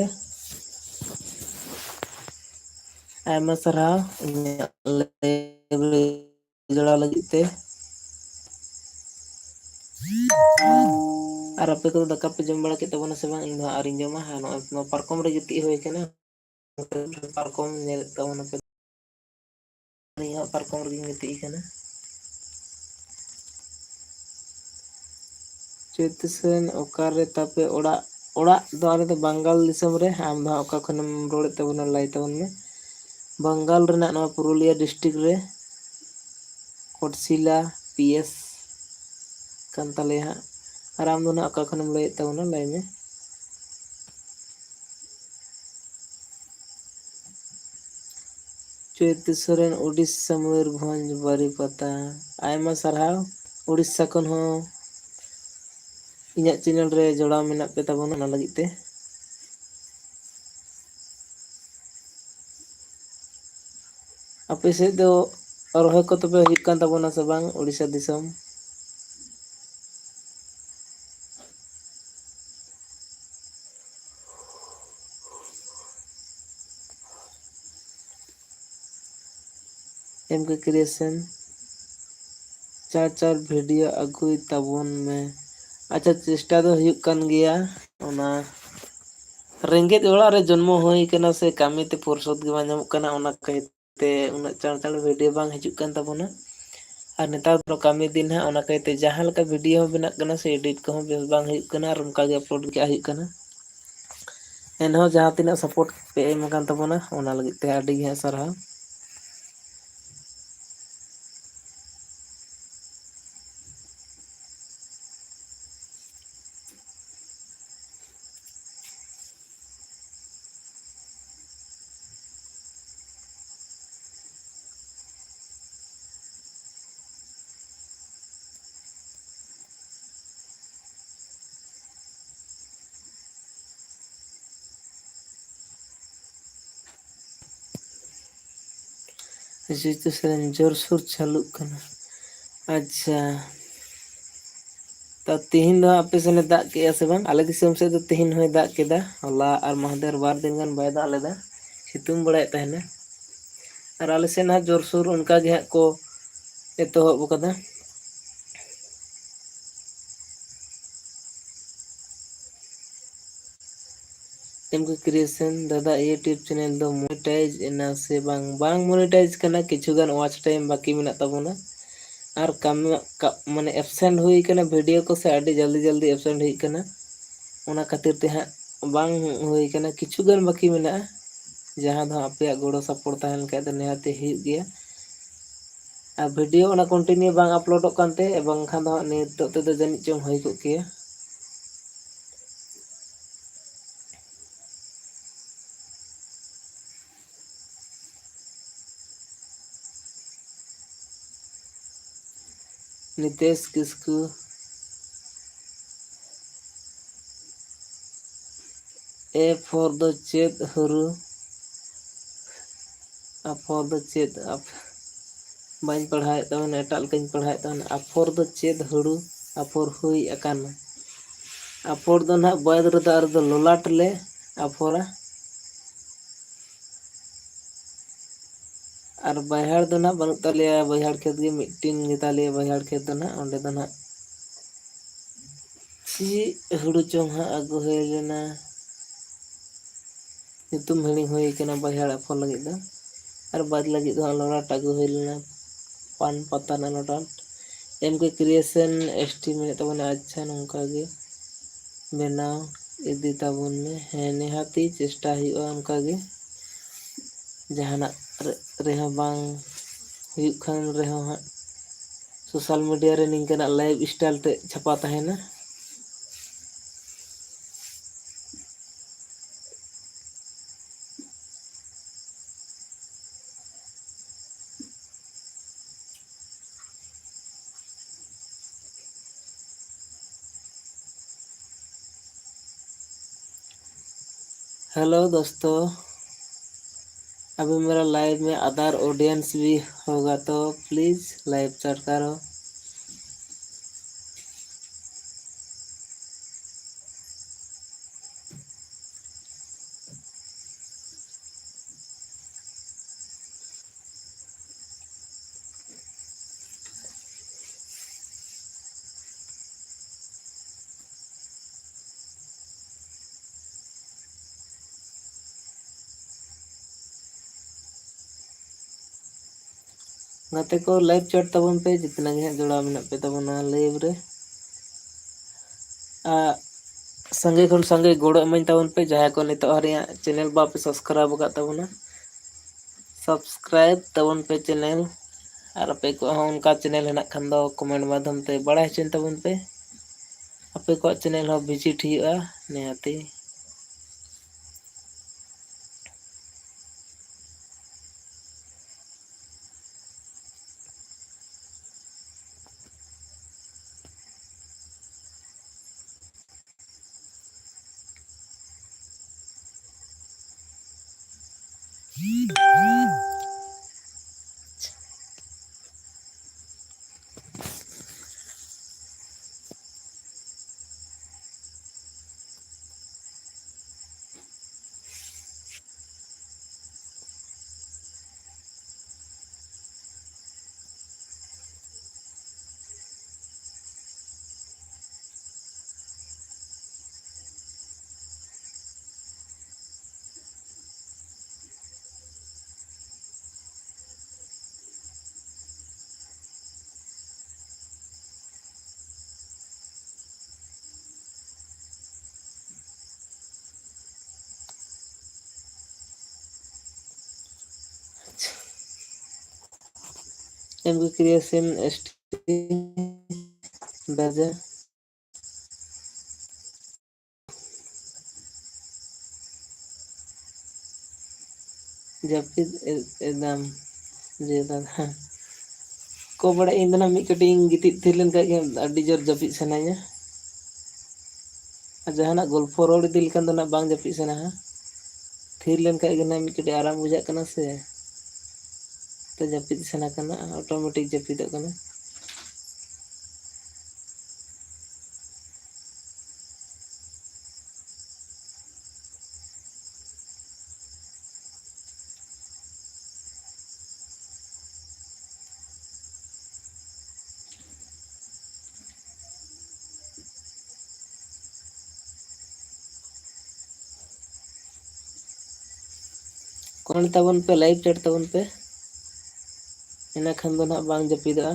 ᱟᱭᱢᱟ ᱥᱟᱨᱦᱟᱣ ᱤᱧᱟᱹᱜ live ᱨᱮ ᱡᱚᱲᱟᱣ ᱞᱟᱹᱜᱤᱫ ᱛᱮ᱾ ᱟᱨ ᱟᱯᱮ ᱠᱚᱫᱚ ᱫᱟᱠᱟ ᱯᱮ ᱡᱚᱢ ᱵᱟᱲᱟ ᱠᱮᱫ ᱛᱟᱵᱚᱱᱟ ᱥᱮ ᱵᱟᱝ? ᱤᱧ ᱫᱚ ᱦᱟᱸᱜ ᱟᱹᱣᱨᱤᱧ ᱡᱚᱢᱟ᱾ ᱟᱨ ᱱᱚᱜᱼᱚᱭ ᱱᱚᱣᱟ ᱯᱟᱨᱠᱚᱢ ᱨᱮ ᱜᱤᱛᱤᱡ ᱦᱩᱭ ᱠᱟᱱᱟ᱾ ᱯᱟᱨᱠᱚᱢ ᱧᱮᱞᱮᱫ ᱛᱟᱵᱚᱱᱟ ᱯᱮ᱾ ᱟᱹᱞᱤᱧ ᱦᱚᱸ ᱯᱟᱨᱠᱚᱢ ᱨᱮᱜᱮᱧ ᱜᱤᱛᱤᱡ ᱟᱠᱟᱱᱟ᱾ ᱪᱳᱭᱛᱚ ᱥᱚᱨᱮᱱ, ᱚᱠᱟᱨᱮ ᱛᱟᱯᱮ ᱚᱲᱟᱜ? ᱚᱲᱟᱜ ᱫᱚ ᱟᱞᱮ ᱫᱚ ᱵᱟᱝᱜᱟᱞ ᱫᱤᱥᱚᱢ ᱨᱮ᱾ ᱟᱢ ᱫᱚ ᱦᱟᱸᱜ ᱚᱠᱟ ᱠᱷᱚᱱᱮᱢ ᱨᱚᱲᱮᱫ ᱛᱟᱵᱚᱱᱟ, ᱞᱟᱹᱭ ᱛᱟᱵᱚᱱ ᱢᱮ᱾ ᱵᱟᱝᱜᱟᱞ ᱨᱮᱱᱟᱜ ᱱᱚᱣᱟ ᱯᱩᱨᱩᱞᱤᱭᱟᱹ district ᱨᱮ ᱠᱚᱴᱥᱤᱞᱟ P S ᱠᱟᱱ ᱛᱟᱞᱮᱭᱟ ᱦᱟᱸᱜ᱾ ᱟᱨ ᱟᱢ ᱫᱚ ᱱᱟᱦᱟᱜ ᱚᱠᱟ ᱠᱷᱚᱱᱮᱢ ᱞᱟᱹᱭᱮᱫ ᱛᱟᱵᱚᱱᱟ, ᱞᱟᱹᱭ ᱢᱮ᱾ ᱪᱳᱭᱛᱚ ᱥᱚᱨᱮᱱ, ᱩᱰᱤᱥᱥᱟ, ᱢᱚᱭᱩᱨᱵᱷᱚᱸᱡᱽ, ᱵᱟᱨᱤᱯᱟᱫᱟ᱾ ᱟᱭᱢᱟ ᱥᱟᱨᱦᱟᱣ᱾ ᱩᱰᱤᱥᱥᱟ ᱠᱷᱚᱱ ᱦᱚᱸ ᱤᱧᱟᱹᱜ channel ᱨᱮ ᱡᱚᱲᱟᱣ ᱢᱮᱱᱟᱜ ᱯᱮ ᱛᱟᱵᱚᱱᱟ, ᱚᱱᱟ ᱞᱟᱹᱜᱤᱫ ᱛᱮ᱾ ᱟᱯᱮ ᱥᱮᱫ ᱫᱚ ᱨᱚᱦᱚᱭ ᱠᱚ ᱛᱚᱵᱮ ᱦᱩᱭᱩᱜ ᱠᱟᱱ ᱛᱟᱵᱚᱱᱟ ᱥᱮ ᱵᱟᱝ, ᱩᱰᱤᱥᱥᱟ ᱫᱤᱥᱚᱢ? M K Creation, ᱪᱟᱨ ᱪᱟᱨ video ᱟᱹᱜᱩᱭ ᱛᱟᱵᱚᱱ ᱢᱮ᱾ ᱟᱪᱪᱷᱟ, ᱪᱮᱥᱴᱟ ᱫᱚ ᱦᱩᱭᱩᱜ ᱠᱟᱱ ᱜᱮᱭᱟ᱾ ᱚᱱᱟ ᱨᱮᱸᱜᱮᱡ ᱚᱲᱟᱜ ᱨᱮ ᱡᱚᱱᱢᱚ ᱦᱩᱭ ᱠᱟᱱᱟ ᱥᱮ, ᱠᱟᱹᱢᱤ ᱛᱮ ᱯᱷᱩᱨᱥᱚᱛ ᱜᱮ ᱵᱟᱝ ᱧᱟᱢᱚᱜ ᱠᱟᱱᱟ, ᱚᱱᱟ ᱠᱷᱟᱹᱛᱤᱨ ᱛᱮ ᱩᱱᱟᱹᱜ ᱪᱟᱬ ᱪᱟᱬ video ᱵᱟᱝ ᱦᱤᱡᱩᱜ ᱠᱟᱱ ᱛᱟᱵᱚᱱᱟ᱾ ᱟᱨ ᱱᱮᱛᱟᱨ ᱫᱚ ᱠᱟᱹᱢᱤ ᱫᱤᱱ ᱦᱟᱸᱜ, ᱚᱱᱟ ᱠᱟᱹᱭᱛᱮ ᱡᱟᱦᱟᱸ ᱞᱮᱠᱟ video ᱦᱚᱸ ᱵᱮᱱᱟᱜ ᱠᱟᱱᱟ ᱥᱮ, edit ᱠᱚᱦᱚᱸ ᱵᱮᱥ ᱵᱟᱝ ᱦᱩᱭᱩᱜ ᱠᱟᱱᱟ ᱟᱨ ᱚᱱᱠᱟ ᱜᱮ upload ᱠᱟᱜ ᱦᱩᱭᱩᱜ ᱠᱟᱱᱟ᱾ ᱮᱱᱦᱚᱸ ᱡᱟᱦᱟᱸ ᱛᱤᱱᱟᱹᱜ support ᱯᱮ ᱮᱢ ᱟᱠᱟᱱ ᱛᱟᱵᱚᱱᱟ, ᱚᱱᱟ ᱞᱟᱹᱜᱤᱫ ᱛᱮ ᱟᱹᱰᱤ ᱜᱮ ᱦᱟᱸᱜ ᱥᱟᱨᱦᱟᱣ᱾ ᱡᱤᱛᱩ ᱥᱚᱨᱮᱱ, ᱡᱳᱨᱥᱳᱨ ᱪᱟᱹᱞᱩᱜ ᱠᱟᱱᱟ᱾ ᱟᱪᱪᱷᱟ, ᱛᱚ, ᱛᱤᱦᱤᱧ ᱫᱚ ᱟᱯᱮ ᱥᱮᱱᱮ ᱫᱟᱜ ᱠᱮᱜᱼᱟ ᱥᱮ ᱵᱟᱝ? ᱟᱞᱮ ᱫᱤᱥᱚᱢ ᱥᱮᱫ ᱫᱚ ᱛᱤᱦᱤᱧ ᱦᱚᱸᱭ ᱫᱟᱜ ᱠᱮᱫᱟ᱾ ᱦᱚᱞᱟ ᱟᱨ ᱢᱟᱦᱫᱮᱨ ᱵᱟᱨ ᱫᱤᱱ ᱜᱟᱱ ᱵᱟᱭ ᱫᱟᱜ ᱞᱮᱫᱟ, ᱥᱤᱛᱩᱝ ᱵᱟᱲᱟᱭᱮᱫ ᱛᱟᱦᱮᱱᱟ᱾ ᱟᱨ ᱟᱞᱮ ᱥᱮᱫ ᱦᱟᱸᱜ ᱡᱳᱨᱥᱳᱨ ᱚᱱᱠᱟ ᱜᱮ ᱦᱟᱸᱜ ᱠᱚ ᱮᱛᱚᱦᱚᱵ ᱟᱠᱟᱫᱟ᱾ ᱮᱢ ᱠᱮ ᱠᱨᱤᱭᱮᱥᱚᱱ ᱫᱟᱫᱟ, YouTube ᱪᱮᱱᱮᱞ ᱫᱚ ᱢᱚᱱᱮᱴᱟᱭᱤᱡᱽ ᱮᱱᱟ ᱥᱮ ᱵᱟᱝ? ᱵᱟᱝ ᱢᱚᱱᱮᱴᱟᱭᱤᱡᱽ ᱠᱟᱱᱟ, ᱠᱤᱪᱷᱩ ᱜᱟᱱ ᱣᱟᱪ ᱴᱟᱭᱤᱢ ᱵᱟᱹᱠᱤ ᱢᱮᱱᱟᱜ ᱛᱟᱵᱚᱱᱟ᱾ ᱟᱨ ᱠᱟᱹᱢᱤ, ᱠᱟ-, ᱢᱟᱱᱮ ᱮᱵᱥᱮᱱᱴ ᱦᱩᱭ ᱠᱟᱱᱟ ᱵᱷᱤᱰᱤᱭᱳ ᱠᱚ ᱥᱮ, ᱟᱹᱰᱤ ᱡᱚᱞᱫᱤ ᱡᱚᱞᱫᱤ ᱮᱵᱥᱮᱱᱴ ᱦᱩᱭᱩᱜ ᱠᱟᱱᱟ, ᱚᱱᱟ ᱠᱷᱟᱹᱛᱤᱨ ᱛᱮ ᱦᱟᱸᱜ ᱵᱟᱝ ᱦᱩᱭ ᱠᱟᱱᱟ᱾ ᱠᱤᱪᱷᱩ ᱜᱟᱱ ᱵᱟᱹᱠᱤ ᱢᱮᱱᱟᱜᱼᱟ, ᱡᱟᱦᱟᱸ ᱫᱚ ᱦᱟᱸᱜ ᱟᱯᱮᱭᱟᱜ ᱜᱚᱲᱚ ᱥᱟᱯᱚᱨᱴ ᱛᱟᱦᱮᱸ ᱞᱮᱱ ᱠᱷᱟᱡ ᱫᱚ ᱱᱤᱦᱟᱹᱛᱤ ᱦᱩᱭᱩᱜ ᱜᱮᱭᱟ᱾ ᱟᱨ ᱵᱷᱤᱰᱤᱭᱳ ᱚᱱᱟ ᱠᱚᱱᱴᱤᱱᱤᱭᱩ ᱵᱟᱝ ᱟᱯᱞᱳᱰᱚᱜ ᱠᱟᱱᱛᱮ, ᱵᱟᱝᱠᱷᱟᱱ ᱫᱚ ᱦᱟᱸᱜ ᱱᱤᱛᱚᱜ ᱛᱮᱫᱚ ᱡᱟᱹᱱᱤᱡ ᱪᱚᱝ ᱦᱩᱭ ᱠᱚᱜ ᱠᱮᱭᱟ᱾ ᱱᱤᱛᱮᱥ ᱠᱤᱥᱠᱩ, A for ᱫᱚ ᱪᱮᱫ ᱦᱩᱲᱩ? ᱟᱯᱷᱚᱨ ᱫᱚ ᱪᱮᱫ? ᱟᱯ-, ᱵᱟᱹᱧ ᱯᱟᱲᱦᱟᱣᱮᱫ ᱛᱟᱵᱚᱱᱟ, ᱮᱴᱟᱜ ᱞᱮᱠᱟᱧ ᱯᱟᱲᱦᱟᱣᱮᱫ ᱛᱟᱵᱚᱱᱟ᱾ ᱟᱯᱷᱚᱨ ᱫᱚ ᱪᱮᱫ ᱦᱩᱲᱩ ᱟᱯᱷᱚᱨ ᱦᱩᱭ ᱟᱠᱟᱱᱟ? ᱟᱯᱷᱚᱨ ᱫᱚ ᱱᱟᱦᱟᱜ ᱵᱟᱹᱫᱽ ᱨᱮᱫᱚ ᱟᱞᱮ ᱫᱚ ᱞᱚᱞᱟᱴ ᱞᱮ ᱟᱯᱷᱚᱨᱟ᱾ ᱟᱨ ᱵᱟᱹᱭᱦᱟᱹᱲ ᱫᱚ ᱱᱟᱦᱟᱜ ᱵᱟᱹᱱᱩᱜ ᱛᱟᱞᱮᱭᱟ, ᱵᱟᱹᱭᱦᱟᱹᱲ ᱠᱷᱮᱛ ᱜᱮ ᱢᱤᱫᱴᱤᱱ ᱜᱮᱛᱟᱞᱮᱭᱟ ᱵᱟᱹᱭᱦᱟᱹᱲ ᱠᱷᱮᱛ ᱫᱚ ᱱᱟᱦᱟᱜ᱾ ᱚᱸᱰᱮ ᱫᱚ ᱱᱟᱦᱟᱜ ᱪᱮᱫ ᱦᱩᱲᱩ ᱪᱚᱝ ᱦᱟᱸᱜ ᱟᱹᱜᱩ ᱦᱩᱭ ᱞᱮᱱᱟ, ᱧᱩᱛᱩᱢ ᱦᱤᱲᱤᱧ ᱦᱩᱭ ᱠᱟᱱᱟ ᱵᱟᱹᱭᱦᱟᱹᱲ ᱟᱯᱷᱚᱨ ᱞᱟᱹᱜᱤᱫ ᱫᱚ᱾ ᱟᱨ ᱵᱟᱹᱫᱽ ᱞᱟᱹᱜᱤᱫ ᱫᱚ ᱦᱟᱸᱜ ᱞᱚᱞᱟᱴ ᱟᱹᱜᱩ ᱦᱩᱭ ᱞᱮᱱᱟ, ᱯᱟᱱ ᱯᱟᱛᱟ ᱨᱮᱱᱟᱜ ᱞᱚᱞᱟᱴ᱾ M K Creation S T ᱢᱮᱱᱮᱫ ᱛᱟᱵᱚᱱᱟ, ᱟᱪᱪᱷᱟ, ᱱᱚᱝᱠᱟ ᱜᱮ ᱵᱮᱱᱟᱣ ᱤᱫᱤ ᱛᱟᱵᱚᱱ ᱢᱮ᱾ ᱦᱮᱸ, ᱱᱤᱦᱟᱹᱛᱤ ᱪᱮᱥᱴᱟ ᱦᱩᱭᱩᱜᱼᱟ ᱚᱱᱠᱟ ᱜᱮ᱾ ᱡᱟᱦᱟᱱᱟᱜ ᱨᱮ-, ᱨᱮᱦᱚᱸ ᱵᱟᱝ ᱦᱩᱭᱩᱜ ᱠᱷᱟᱱ ᱨᱮᱦᱚᱸ ᱦᱟᱸᱜ, ᱥᱳᱥᱟᱞ ᱢᱤᱰᱤᱭᱟ ᱨᱮ ᱱᱤᱝᱠᱟᱱᱟᱜ ᱞᱟᱭᱤᱯᱷ ᱥᱴᱟᱭᱤᱞ ᱛᱮ ᱪᱷᱟᱯᱟ ᱛᱟᱦᱮᱱᱟ᱾ हेलो दोस्तों, अभी मेरा लाइव में अदर ऑडियंस भी होगा, तो प्लीज लाइव चैट करो। ᱜᱟᱛᱮ ᱠᱚ, live chat ᱛᱟᱵᱚᱱ ᱯᱮ, ᱡᱤᱛᱱᱟ ᱜᱮ ᱦᱟᱸᱜ ᱡᱚᱲᱟᱣ ᱢᱮᱱᱟᱜ ᱯᱮ ᱛᱟᱵᱚᱱᱟ live ᱨᱮ᱾ ᱟᱨ ᱥᱟᱸᱜᱮ ᱠᱷᱚᱱ ᱥᱟᱸᱜᱮ ᱜᱚᱲᱚ ᱮᱢᱟᱹᱧ ᱛᱟᱵᱚᱱ ᱯᱮ, ᱡᱟᱦᱟᱸᱭ ᱠᱚ ᱱᱤᱛᱚᱜ ᱦᱟᱹᱨᱤᱡ ᱦᱟᱸᱜ channel ᱵᱟᱯᱮ subscribe ᱟᱠᱟᱫ ᱛᱟᱵᱚᱱᱟ, subscribe ᱛᱟᱵᱚᱱ ᱯᱮ channel᱾ ᱟᱨ ᱟᱯᱮ ᱠᱚᱣᱟᱜ ᱦᱚᱸ ᱚᱱᱠᱟ channel ᱦᱮᱱᱟᱜ ᱠᱷᱟᱱ ᱫᱚ comment ᱢᱟᱫᱽᱫᱷᱚᱢ ᱛᱮ ᱵᱟᱲᱟᱭ ᱦᱚᱪᱚᱧ ᱛᱟᱵᱚᱱ ᱯᱮ᱾ ᱟᱯᱮ ᱠᱚᱣᱟᱜ channel ᱦᱚᱸ visit ᱦᱩᱭᱩᱜᱼᱟ ᱱᱤᱦᱟᱹᱛᱤ᱾ M K Creation S T ᱵᱟᱡᱮ᱾ ᱡᱟᱹᱯᱤᱫ ᱮ-, ᱮᱫᱟᱢ ᱡᱮ ᱫᱟᱫᱟ᱾ ᱠᱚ ᱵᱟᱲᱟᱭ, ᱤᱧ ᱫᱚ ᱱᱟᱜ ᱢᱤᱫ ᱠᱟᱹᱴᱤᱡ ᱤᱧ ᱜᱤᱛᱤᱡ ᱛᱷᱤᱨ ᱞᱮᱱᱠᱷᱟᱡ ᱜᱮ ᱟᱹᱰᱤ ᱡᱳᱨ ᱡᱟᱹᱯᱤᱫ ᱥᱟᱱᱟᱧᱟ᱾ ᱟᱨ ᱡᱟᱦᱟᱱᱟᱜ ᱜᱚᱞᱯᱷᱚ ᱨᱚᱲ ᱤᱫᱤ ᱞᱮᱠᱷᱟᱱ ᱫᱚ ᱱᱟᱜ ᱵᱟᱝ ᱡᱟᱹᱯᱤᱫ ᱥᱟᱱᱟᱣᱟ᱾ ᱛᱷᱤᱨ ᱞᱮᱱᱠᱷᱟᱡ ᱜᱮ ᱱᱟᱜ ᱢᱤᱫ ᱠᱟᱹᱴᱤᱡ ᱟᱨᱟᱢ ᱵᱩᱡᱷᱟᱹᱜ ᱠᱟᱱᱟ ᱥᱮ, ᱛᱚ ᱡᱟᱹᱯᱤᱫ ᱥᱟᱱᱟ ᱠᱟᱱᱟ, automatic ᱡᱟᱹᱯᱤᱫᱚᱜ ᱠᱟᱱᱟ᱾ Comment ᱛᱟᱵᱚᱱ ᱯᱮ, live chat ᱛᱟᱵᱚᱱ ᱯᱮ᱾ ᱤᱱᱟᱹ ᱠᱷᱟᱱ ᱫᱚ ᱱᱟᱦᱟᱜ ᱵᱟᱝ ᱡᱟᱹᱯᱤᱫᱚᱜᱼᱟ᱾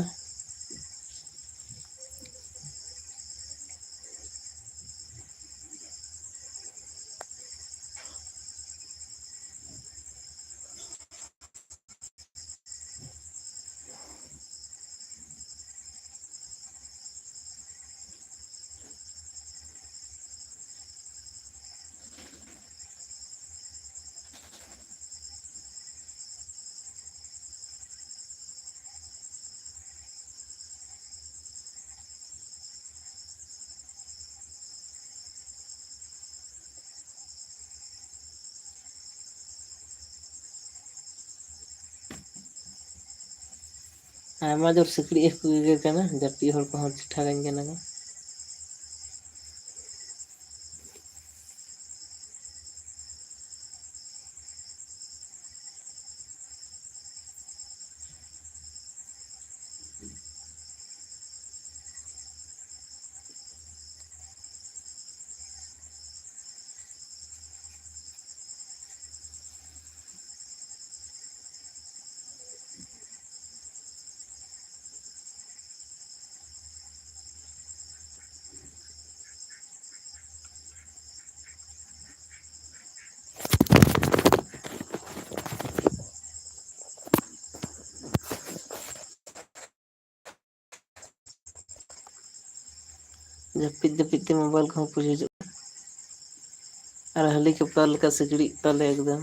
ᱟᱭᱢᱟ ᱡᱳᱨ ᱥᱤᱠᱲᱤᱡ ᱦᱚᱸᱠᱚ ᱜᱮᱜᱮᱨ ᱠᱟᱱᱟ, ᱡᱟᱹᱯᱤᱫ ᱦᱚᱲ ᱠᱚᱦᱚᱸ ᱪᱮᱴᱷᱟ ᱜᱟᱹᱧ ᱠᱟᱱᱟ ᱠᱚ᱾ ᱡᱟᱹᱯᱤᱫ ᱡᱟᱹᱯᱤᱫ ᱛᱮ ᱢᱳᱵᱟᱭᱤᱞ ᱠᱚᱦᱚᱸ ᱯᱩᱡ ᱦᱤᱡᱩᱜ ᱠᱟᱱᱟ᱾ ᱟᱨ ᱦᱮᱞᱤᱠᱮᱯᱴᱟᱨ ᱞᱮᱠᱟ ᱥᱤᱠᱲᱤᱡ ᱛᱟᱞᱮ ᱮᱠᱫᱚᱢ᱾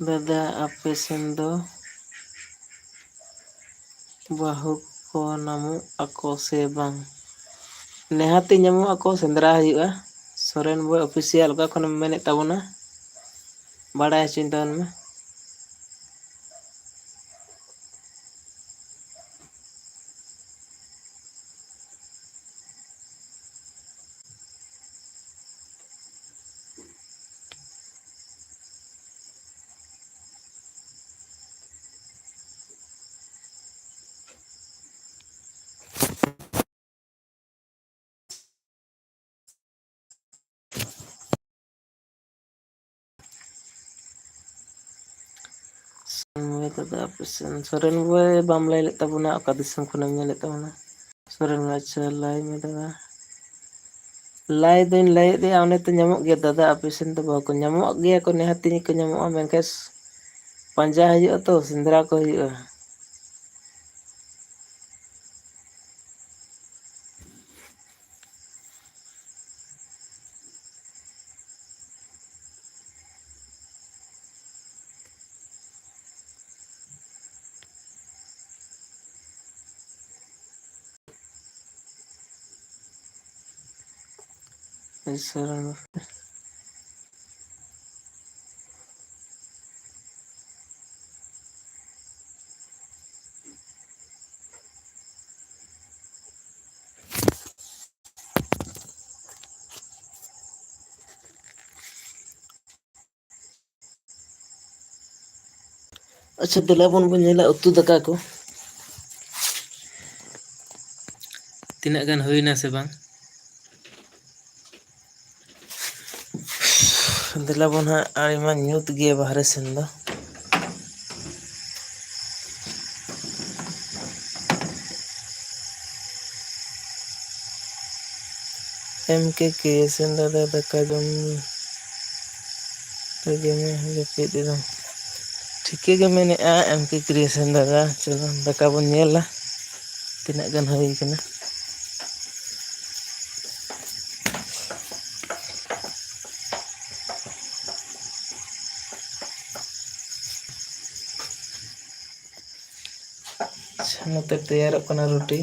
ᱫᱟᱫᱟ, ᱟᱯᱮ ᱥᱮᱱ ᱫᱚ ᱵᱟᱹᱦᱩ ᱠᱚ ᱧᱟᱢᱚᱜ ᱟᱠᱚ ᱥᱮ ᱵᱟᱝ? ᱱᱤᱦᱟᱹᱛᱤ ᱧᱟᱢᱚᱜ ᱟᱠᱚ, ᱥᱮᱸᱫᱽᱨᱟ ᱦᱩᱭᱩᱜᱼᱟ᱾ ᱥᱚᱨᱮᱱ ᱵᱚᱭ ᱚᱯᱷᱤᱥᱤᱭᱟᱞ ᱚᱠᱟ ᱠᱷᱚᱱᱮᱢ ᱢᱮᱱᱮᱫ ᱛᱟᱵᱚᱱᱟ? ᱵᱟᱲᱟᱭ ᱦᱚᱪᱚᱧ ᱛᱟᱵᱚᱱ ᱢᱮ᱾ ᱥᱚᱨᱮᱱ ᱵᱚᱭ, ᱫᱟᱫᱟ ᱟᱯᱮ ᱥᱮᱱ, ᱥᱚᱨᱮᱱ ᱵᱚᱭ, ᱵᱟᱢ ᱞᱟᱹᱭ ᱞᱮᱫ ᱛᱟᱵᱚᱱᱟ, ᱚᱠᱟ ᱫᱤᱥᱚᱢ ᱠᱷᱚᱱᱮᱢ ᱧᱮᱞᱮᱫ ᱛᱟᱵᱚᱱᱟ? ᱥᱚᱨᱮᱱ ᱵᱚᱭ, ᱟᱪᱪᱷᱟ, ᱞᱟᱹᱭ ᱢᱮ ᱫᱟᱫᱟ᱾ ᱞᱟᱹᱭ ᱫᱚᱧ ᱞᱟᱹᱭᱮᱫ ᱜᱮᱭᱟ, ᱚᱱᱮ ᱛᱚ ᱧᱟᱢᱚᱜ ᱜᱮᱭᱟ ᱫᱟᱫᱟ, ᱟᱯᱮ ᱥᱮᱱ ᱫᱚ ᱵᱟᱠᱚ ᱧᱟᱢᱚᱜ ᱜᱮᱭᱟ ᱠᱚ, ᱱᱤᱦᱟᱹᱛᱤ ᱠᱚ ᱧᱟᱢᱚᱜᱼᱟ, ᱢᱮᱱᱠᱷᱟᱱ ᱯᱟᱸᱡᱟ ᱦᱩᱭᱩᱜᱼᱟ ᱛᱚ, ᱥᱮᱸᱫᱽᱨᱟ ᱠᱚ ᱦᱩᱭᱩᱜᱼᱟ᱾ ᱟᱪᱪᱷᱟ, ᱫᱮᱞᱟ ᱵᱚᱱ, ᱵᱚᱱ ᱧᱮᱞᱟ ᱩᱛᱩ ᱫᱟᱠᱟ ᱠᱚ ᱛᱤᱱᱟᱹᱜ ᱜᱟᱱ ᱦᱩᱭᱱᱟ ᱥᱮ ᱵᱟᱝ᱾ ᱫᱮᱞᱟ ᱵᱚᱱ ᱦᱟᱸᱜ, ᱟᱹᱰᱤ ᱢᱟ ᱧᱩᱛ ᱜᱮᱭᱟ ᱵᱟᱦᱨᱮ ᱥᱮᱱ ᱫᱚ᱾ ᱮᱢ ᱠᱮ ᱠᱨᱤᱭᱮᱥᱚᱱ ᱫᱟᱫᱟ, ᱫᱟᱠᱟ ᱡᱚᱢ ᱨᱮᱜᱮ ᱢᱮ ᱡᱟᱹᱯᱤᱫ ᱮᱫᱟ᱾ ᱴᱷᱤᱠᱟᱹ ᱜᱮ ᱢᱮᱱᱮᱫᱼᱟ ᱮᱢ ᱠᱮ ᱠᱨᱤᱭᱮᱥᱚᱱ ᱫᱟᱫᱟ᱾ ᱪᱚᱞᱚ ᱫᱟᱠᱟ ᱵᱚᱱ ᱧᱮᱞᱟ ᱛᱤᱱᱟᱹᱜ ᱜᱟᱱ ᱦᱩᱭ ᱠᱟᱱᱟ᱾ ᱱᱚᱛᱮ ᱛᱮᱭᱟᱨᱚᱜ ᱠᱟᱱᱟ ᱨᱩᱴᱤ᱾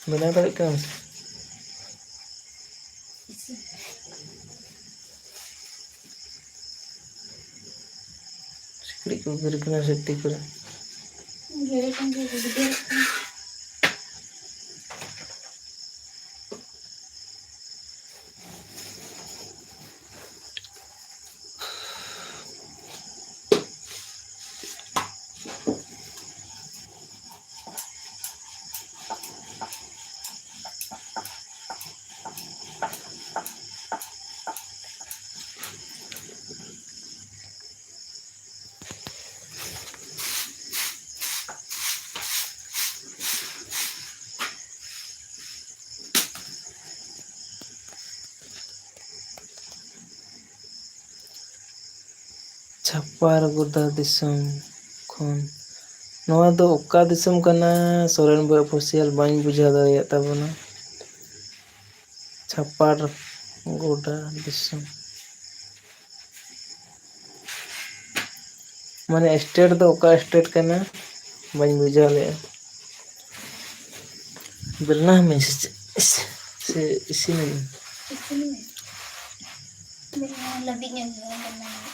ᱵᱮᱱᱟᱣ ᱫᱟᱲᱮᱭᱟᱜ ᱠᱟᱱᱟᱢ ᱥᱮ? ᱥᱤᱠᱲᱤᱡ ᱠᱚ ᱜᱮᱨ ᱠᱟᱱᱟ ᱥᱮ ᱛᱤ ᱠᱚᱨᱮ? ᱜᱮᱨᱮ ᱠᱟᱱ ᱜᱮᱭᱟ, ᱜᱮᱨᱮ ᱠᱟᱱ᱾ ᱪᱷᱟᱯᱟᱨ ᱜᱚᱰᱟ ᱫᱤᱥᱚᱢ ᱠᱷᱚᱱ᱾ ᱱᱚᱣᱟ ᱫᱚ ᱚᱠᱟ ᱫᱤᱥᱚᱢ ᱠᱟᱱᱟ? ᱥᱚᱨᱮᱱ ᱵᱚᱭ ᱚᱯᱷᱤᱥᱤᱭᱟᱞ, ᱵᱟᱹᱧ ᱵᱩᱡᱷᱟᱹᱣ ᱫᱟᱲᱮᱭᱟᱜ ᱛᱟᱵᱚᱱᱟ᱾ ᱪᱷᱟᱯᱟᱨ ᱜᱚᱰᱟ ᱫᱤᱥᱚᱢ᱾ ᱢᱟᱱᱮ state ᱫᱚ ᱚᱠᱟ state ᱠᱟᱱᱟ? ᱵᱟᱹᱧ ᱵᱩᱡᱷᱟᱹᱣ ᱞᱮᱜᱼᱟ᱾ ᱵᱮᱞᱱᱟ ᱢᱮ ᱥᱮ ᱪᱮᱫ? ᱥᱮ ᱤᱥᱤᱱ ᱟᱹᱧ? ᱤᱥᱤᱱ ᱢᱮ᱾ ᱵᱮᱞᱱᱟ ᱞᱟᱹᱵᱤᱫ ᱧᱚᱜ ᱜᱮᱭᱟ, ᱵᱮᱞᱱᱟ ᱢᱮ᱾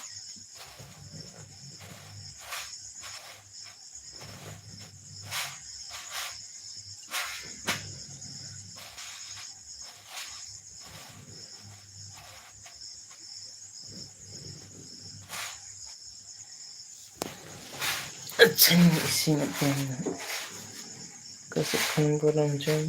ᱟᱪᱪᱷᱟᱧ ᱤᱥᱤᱱᱮᱫ ᱠᱟᱱᱟ᱾ ᱚᱠᱟ ᱥᱮᱫ ᱠᱷᱚᱱ ᱵᱚᱞᱚᱱ ᱪᱚᱝ?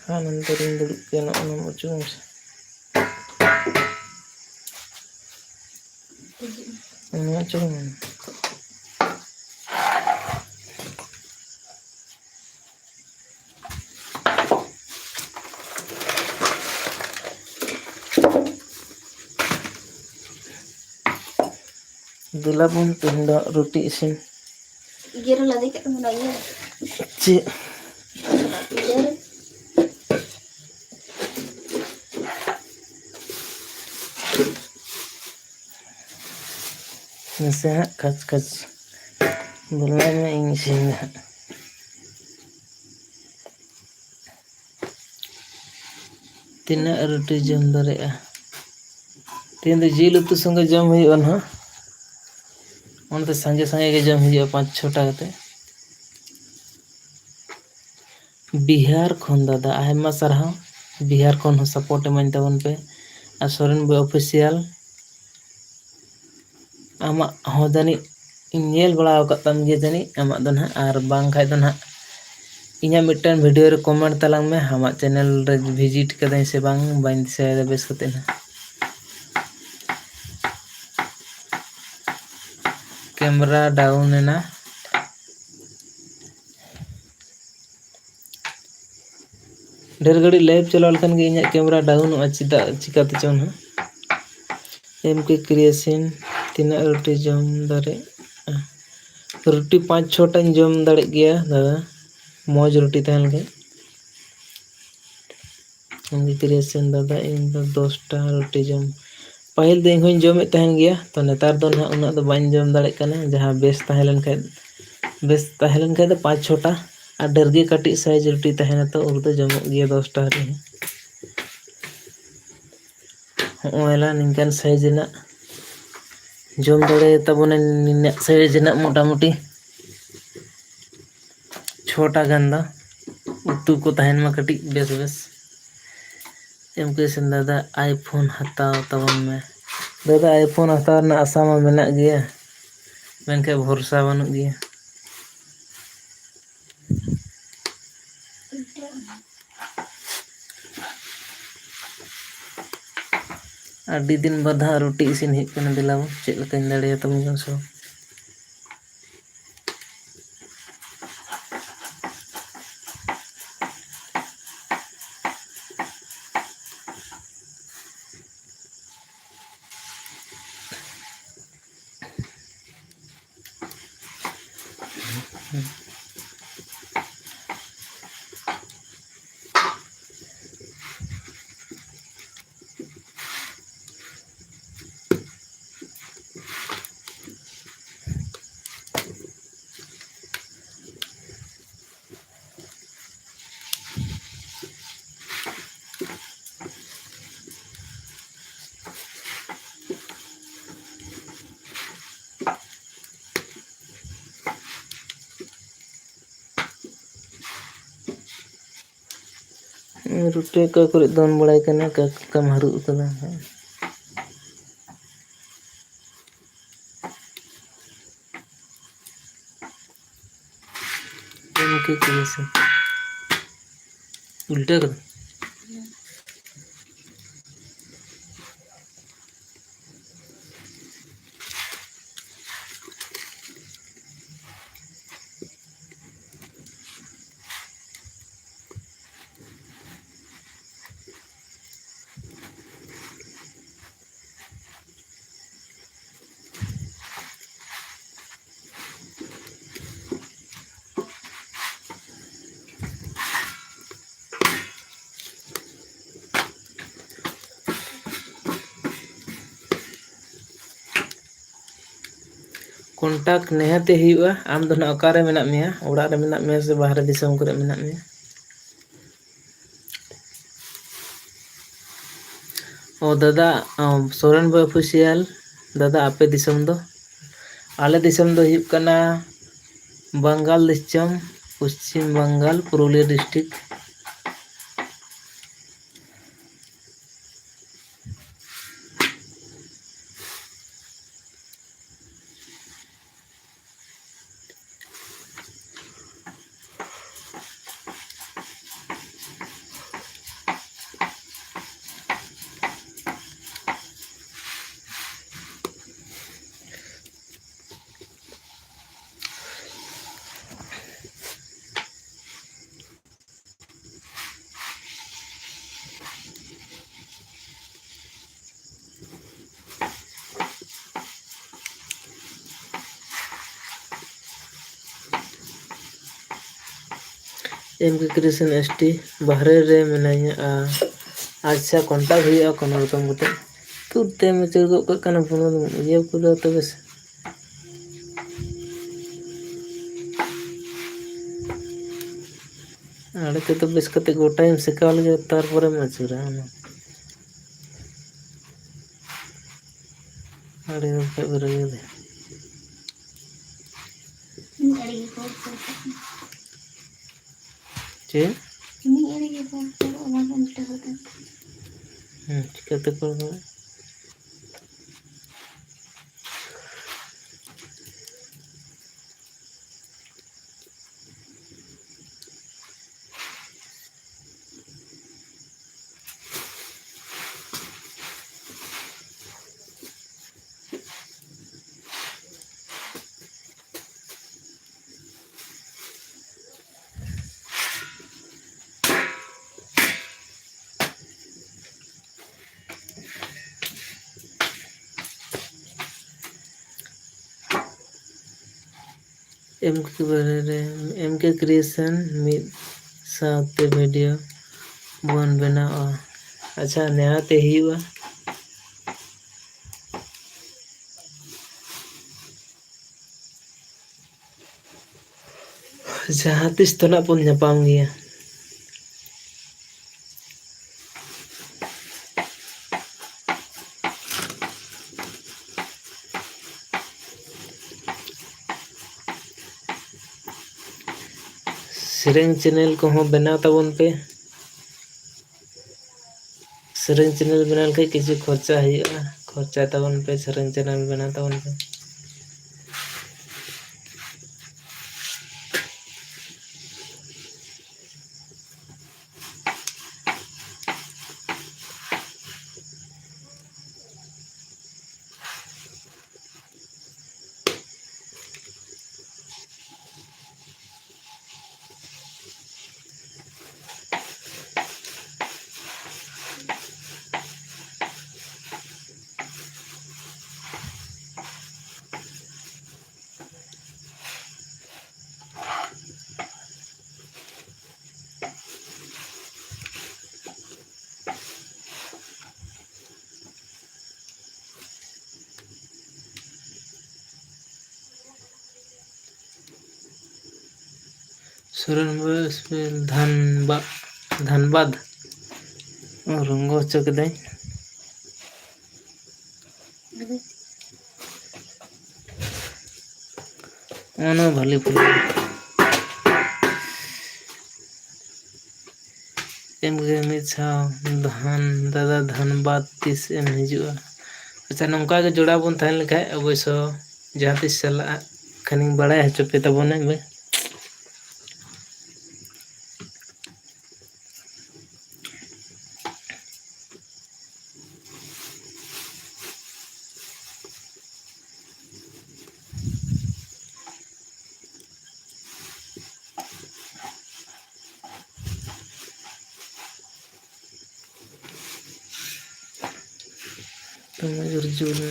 ᱦᱟᱸ, ᱱᱚᱱᱛᱮ ᱨᱤᱧ ᱫᱩᱲᱩᱵ ᱠᱟᱱᱟ, ᱚᱱᱟᱢ ᱚᱪᱚᱜ ᱢᱮᱥᱮ᱾ ᱚᱱᱟ ᱚᱪᱚᱜ ᱢᱮ᱾ ᱫᱮᱞᱟ ᱵᱚᱱ, ᱛᱮᱦᱮᱧ ᱫᱚ ᱨᱩᱴᱤ ᱤᱥᱤᱱ᱾ ᱤᱭᱟᱹ ᱨᱮ ᱞᱟᱫᱮ ᱠᱟᱜ ᱛᱟᱵᱚᱱᱟ, ᱤᱭᱟᱹ᱾ ᱪᱮᱫ? ᱤᱭᱟᱹ ᱨᱮ᱾ ᱱᱟᱥᱮ ᱦᱟᱸᱜ ᱠᱷᱟᱪ ᱠᱷᱟᱪ ᱵᱚᱞᱚᱭ ᱢᱮ, ᱤᱧ ᱤᱥᱤᱱ ᱫᱟ ᱦᱟᱸᱜ᱾ ᱛᱤᱱᱟᱹᱜ ᱨᱩᱴᱤ ᱡᱚᱢ ᱫᱟᱲᱮᱭᱟᱜᱼᱟ? ᱛᱮᱦᱮᱧ ᱫᱚ ᱡᱤᱞ ᱩᱛᱩ ᱥᱚᱸᱜᱮ ᱡᱚᱢ ᱦᱩᱭᱩᱜᱼᱟ ᱱᱟᱦᱟᱜ᱾ ᱚᱱᱟᱛᱮ ᱥᱟᱸᱜᱮ ᱥᱟᱸᱜᱮ ᱜᱮ ᱡᱚᱢ ᱦᱩᱭᱩᱜᱼᱟ, ᱯᱟᱸᱪ ᱪᱷᱚᱴᱟ ᱠᱟᱛᱮ᱾ ᱵᱤᱦᱟᱨ ᱠᱷᱚᱱ ᱫᱟᱫᱟ, ᱟᱭᱢᱟ ᱥᱟᱨᱦᱟᱣ᱾ ᱵᱤᱦᱟᱨ ᱠᱷᱚᱱ ᱦᱚᱸ ᱥᱟᱯᱳᱨᱴ ᱮᱢᱟᱹᱧ ᱛᱟᱵᱚᱱ ᱯᱮ᱾ ᱟᱨ ᱥᱚᱨᱮᱱ ᱵᱚᱭ ᱚᱯᱷᱤᱥᱤᱭᱟᱞ, ᱟᱢᱟᱜ ᱦᱚᱸ ᱡᱟᱹᱱᱤᱡ ᱤᱧ ᱧᱮᱞ ᱵᱟᱲᱟ ᱟᱠᱟᱫ ᱛᱟᱢ ᱜᱮᱭᱟ ᱡᱟᱹᱱᱤᱡ, ᱟᱢᱟᱜ ᱫᱚ ᱱᱟᱦᱟᱜ, ᱟᱨ ᱵᱟᱝ ᱠᱷᱟᱡ ᱫᱚ ᱱᱟᱦᱟᱜ ᱤᱧᱟᱹᱜ ᱢᱤᱫᱴᱟᱝ ᱵᱷᱤᱰᱤᱭᱳ ᱨᱮ ᱠᱚᱢᱮᱱᱴ ᱛᱟᱞᱟᱝ ᱢᱮ, ᱟᱢᱟᱜ ᱪᱮᱱᱮᱞ ᱨᱮ ᱵᱷᱤᱡᱤᱴ ᱠᱟᱹᱫᱟᱹᱧ ᱥᱮ ᱵᱟᱝ, ᱵᱟᱹᱧ ᱫᱤᱥᱟᱹᱭᱮᱫᱟ ᱵᱮᱥ ᱠᱟᱛᱮ ᱱᱟᱦᱟᱜ᱾ ᱠᱮᱢᱮᱨᱟ ᱰᱟᱣᱩᱱ ᱮᱱᱟ᱾ ᱰᱷᱮᱨ ᱜᱷᱟᱹᱲᱤᱡ ᱞᱟᱭᱤᱵᱷ ᱪᱟᱞᱟᱣ ᱞᱮᱠᱷᱟᱱ ᱜᱮ ᱤᱧᱟᱹᱜ ᱠᱮᱢᱮᱨᱟ ᱰᱟᱣᱩᱱᱚᱜᱼᱟ, ᱪᱮᱫᱟᱜ, ᱪᱤᱠᱟᱹᱛᱮ ᱪᱚᱝ ᱱᱟᱦᱟᱜ᱾ ᱮᱢ ᱠᱮ ᱠᱨᱤᱭᱮᱥᱚᱱ, ᱛᱤᱱᱟᱹᱜ ᱨᱩᱴᱤ ᱡᱚᱢ ᱫᱟᱲᱮᱭᱟᱜᱼᱟ? ᱨᱩᱴᱤ ᱯᱟᱸᱪ ᱪᱷᱚᱴᱟᱧ ᱡᱚᱢ ᱫᱟᱲᱮᱜ ᱜᱮᱭᱟ ᱫᱟᱫᱟ, ᱢᱚᱡᱽ ᱨᱩᱴᱤ ᱛᱟᱦᱮᱸ ᱞᱮᱱᱠᱷᱟᱡ᱾ ᱮᱢ ᱠᱮ ᱠᱨᱤᱭᱮᱥᱚᱱ, ᱫᱟᱫᱟ, ᱤᱧ ᱫᱚ ᱫᱚᱥᱴᱟ ᱨᱩᱴᱤ ᱡᱚᱢ, ᱯᱟᱹᱦᱤᱞ ᱫᱚ ᱤᱧ ᱦᱚᱧ ᱡᱚᱢᱮᱫ ᱛᱟᱦᱮᱱ ᱜᱮᱭᱟ, ᱛᱚ ᱱᱮᱛᱟᱨ ᱫᱚ ᱱᱟᱦᱟᱜ ᱩᱱᱟᱹᱜ ᱫᱚ ᱵᱟᱹᱧ ᱡᱚᱢ ᱫᱟᱲᱮᱜ ᱠᱟᱱᱟ᱾ ᱡᱟᱦᱟᱸ ᱵᱮᱥ ᱛᱟᱦᱮᱸ ᱞᱮᱱ ᱠᱷᱟᱡ, ᱵᱮᱥ ᱛᱟᱦᱮᱸ ᱞᱮᱱ ᱠᱷᱟᱡ ᱫᱚ ᱯᱟᱸᱪ ᱪᱷᱚᱴᱟ, ᱟᱨ ᱰᱷᱮᱨ ᱜᱮ ᱠᱟᱹᱴᱤᱡ ᱥᱟᱭᱤᱡᱽ ᱨᱩᱴᱤ ᱛᱟᱦᱮᱱᱟ, ᱛᱚ ᱩᱱ ᱫᱚ ᱡᱚᱢᱚᱜ ᱜᱮᱭᱟ ᱫᱚᱥᱴᱟ ᱦᱟᱹᱵᱤᱡ ᱦᱚᱸ᱾ ᱦᱚᱸᱜᱼᱚᱭ ᱞᱟ ᱱᱤᱝᱠᱟᱱ ᱥᱟᱭᱤᱡᱽ ᱨᱮᱱᱟᱜ ᱡᱚᱢ ᱫᱟᱲᱮ ᱛᱟᱵᱚᱱᱟ, ᱱᱤᱱᱟᱹᱜ ᱥᱟᱭᱤᱡᱽ ᱨᱮᱱᱟᱜ ᱢᱚᱴᱟᱢᱩᱴᱤ ᱪᱷᱚᱴᱟ ᱜᱟᱱ ᱫᱚ᱾ ᱩᱛᱩ ᱠᱚ ᱛᱟᱦᱮᱱ ᱢᱟ ᱠᱟᱹᱴᱤᱡ ᱵᱮᱥ ᱵᱮᱥ᱾ ᱮᱢ ᱠᱮ ᱥᱮᱱ ᱫᱟᱫᱟ, ᱟᱭᱯᱷᱳᱱ ᱦᱟᱛᱟᱣ ᱛᱟᱵᱚᱱ ᱢᱮ᱾ ᱫᱟᱫᱟ, ᱟᱭᱯᱷᱳᱱ ᱦᱟᱛᱟᱣ ᱨᱮᱱᱟᱜ ᱟᱥᱟ ᱢᱟ ᱢᱮᱱᱟᱜ ᱜᱮᱭᱟ, ᱢᱮᱱᱠᱷᱟᱱ ᱵᱷᱚᱨᱥᱟ ᱵᱟᱹᱱᱩᱜ ᱜᱮᱭᱟ᱾ ᱟᱹᱰᱤ ᱫᱤᱱ ᱵᱟᱫᱽ ᱦᱟᱸᱜ ᱨᱩᱴᱤ ᱤᱥᱤᱱ ᱦᱩᱭᱩᱜ ᱠᱟᱱᱟ᱾ ᱫᱮᱞᱟ ᱵᱚᱱ, ᱪᱮᱫ ᱞᱮᱠᱟᱧ ᱫᱟᱲᱮᱭᱟᱛᱟᱵᱚᱱ ᱠᱟᱱᱟ ᱥᱮ ᱵᱟᱝ᱾ ᱨᱩᱴᱤ ᱚᱠᱟ ᱠᱚᱨᱮ ᱫᱚᱱ ᱵᱟᱲᱟᱭ ᱠᱟᱱᱟ, ᱚᱠᱟ ᱠᱚᱢ ᱦᱟᱹᱨᱩᱵ ᱠᱟᱫᱟ ᱦᱟᱸᱜ᱾ ᱤᱱᱠᱟᱹ ᱠᱚ ᱥᱮ ᱩᱞᱴᱟᱹ ᱠᱟᱫᱟ᱾ Contact ᱱᱤᱦᱟᱹᱛᱤ ᱦᱩᱭᱩᱜᱼᱟ᱾ ᱟᱢ ᱫᱚ ᱱᱟᱦᱟᱜ ᱚᱠᱟᱨᱮ ᱢᱮᱱᱟᱜ ᱢᱮᱭᱟ? ᱚᱲᱟᱜ ᱨᱮ ᱢᱮᱱᱟᱜ ᱢᱮᱭᱟ ᱥᱮ ᱵᱟᱦᱨᱮ ᱫᱤᱥᱚᱢ ᱠᱚᱨᱮ ᱢᱮᱱᱟᱜ ᱢᱮᱭᱟ? ᱚ ᱫᱟᱫᱟ, ᱚ, ᱥᱚᱨᱮᱱ ᱵᱷᱟᱭ ᱚᱯᱷᱤᱥᱤᱭᱟᱞ, ᱫᱟᱫᱟ ᱟᱯᱮ ᱫᱤᱥᱚᱢ ᱫᱚ? ᱟᱞᱮ ᱫᱤᱥᱚᱢ ᱫᱚ ᱦᱩᱭᱩᱜ ᱠᱟᱱᱟ ᱵᱟᱝᱜᱟᱞ ᱫᱤᱥᱚᱢ, Paschim Bengal, Purulia district. M K Creation S T, ᱵᱟᱦᱨᱮ ᱨᱮ ᱢᱮᱱᱟᱧᱟ᱾ ᱟᱪᱪᱷᱟ, contact ᱦᱩᱭᱩᱜᱼᱟ ᱠᱳᱱᱳ ᱨᱚᱠᱚᱢ ᱠᱟᱛᱮ᱾ ᱛᱩᱫ ᱛᱮᱢ ᱟᱹᱪᱩᱨ ᱜᱚᱫ ᱠᱟᱜ ᱠᱟᱱᱟ ᱯᱷᱳᱱ, ᱤᱭᱟᱹ ᱠᱚᱫᱚ ᱛᱚᱵᱮ ᱥᱮ᱾ ᱟᱲᱮ ᱛᱮᱫᱚ ᱵᱮᱥ ᱠᱟᱛᱮ ᱜᱚᱴᱟᱭᱮᱢ ᱥᱮᱠᱟᱣ ᱞᱮᱜᱮ, ᱛᱟᱨᱯᱚᱨᱮᱢ ᱟᱹᱪᱩᱨᱟ ᱚᱱᱟ᱾ ᱟᱲᱮ ᱫᱚ ᱵᱟᱠᱷᱟᱡ ᱵᱟᱨᱚ ᱜᱮ᱾ ᱪᱮᱫ? ᱦᱮᱸ, ᱪᱤᱠᱟᱹᱛᱮ ᱠᱚ ᱨᱚᱲᱟ? M K ᱵᱟᱨᱮ ᱨᱮ, M K Creation ᱢᱤᱫ ᱥᱟᱶᱛᱮ video ᱵᱚᱱ ᱵᱮᱱᱟᱣᱟ᱾ ᱟᱪᱪᱷᱟ, ᱱᱮᱦᱟᱛᱮ ᱦᱩᱭᱩᱜᱼᱟ᱾ ᱡᱟᱦᱟᱸ ᱛᱤᱥ ᱫᱚ ᱱᱟᱜ ᱵᱚᱱ ᱧᱟᱯᱟᱢ ᱜᱮᱭᱟ᱾ ᱥᱮᱨᱮᱧ channel ᱠᱚᱦᱚᱸ ᱵᱮᱱᱟᱣ ᱛᱟᱵᱚᱱ ᱯᱮ᱾ ᱥᱮᱨᱮᱧ channel ᱵᱮᱱᱟᱣ ᱞᱮᱠᱷᱟᱡ ᱠᱤᱪᱷᱩ ᱠᱷᱚᱨᱪᱟ ᱦᱩᱭᱩᱜᱼᱟ᱾ ᱠᱷᱚᱨᱪᱟᱭ ᱛᱟᱵᱚᱱ ᱯᱮ, ᱥᱮᱨᱮᱧ channel ᱵᱮᱱᱟᱣ ᱛᱟᱵᱚᱱ ᱯᱮ᱾ ᱥᱚᱨᱮᱱ ᱵᱟᱹᱵᱩ ᱫᱷᱟᱱᱵᱟᱫᱽ, ᱫᱷᱟᱱᱵᱟᱫᱽ᱾ ᱚ, ᱨᱚᱝᱜᱚ ᱦᱚᱪᱚ ᱠᱤᱫᱟᱹᱧ᱾ ᱚᱱᱟ ᱵᱷᱟᱞᱤ ᱯᱷᱩᱞ᱾ ᱮᱢ ᱜᱮ ᱢᱤᱫ ᱥᱟᱶ ᱫᱷᱟᱱ ᱫᱟᱫᱟ ᱫᱷᱟᱱᱵᱟᱫᱽ ᱛᱤᱥ ᱮᱢ ᱦᱤᱡᱩᱜᱼᱟ? ᱟᱪᱪᱷᱟ, ᱱᱚᱝᱠᱟ ᱜᱮ ᱡᱚᱲᱟᱣ ᱵᱚᱱ ᱛᱟᱦᱮᱸ ᱞᱮᱱᱠᱷᱟᱱ ᱚᱵᱚᱥᱥᱚ ᱡᱟᱦᱟᱸ ᱛᱤᱥ ᱪᱟᱞᱟᱜᱼᱟ ᱠᱷᱟᱱᱤᱧ ᱵᱟᱲᱟᱭ ᱦᱚᱪᱚ ᱯᱮ ᱛᱟᱵᱚᱱᱟ᱾ ᱫᱚᱢᱮ ᱡᱳᱨ ᱡᱳᱨ ᱢᱮ᱾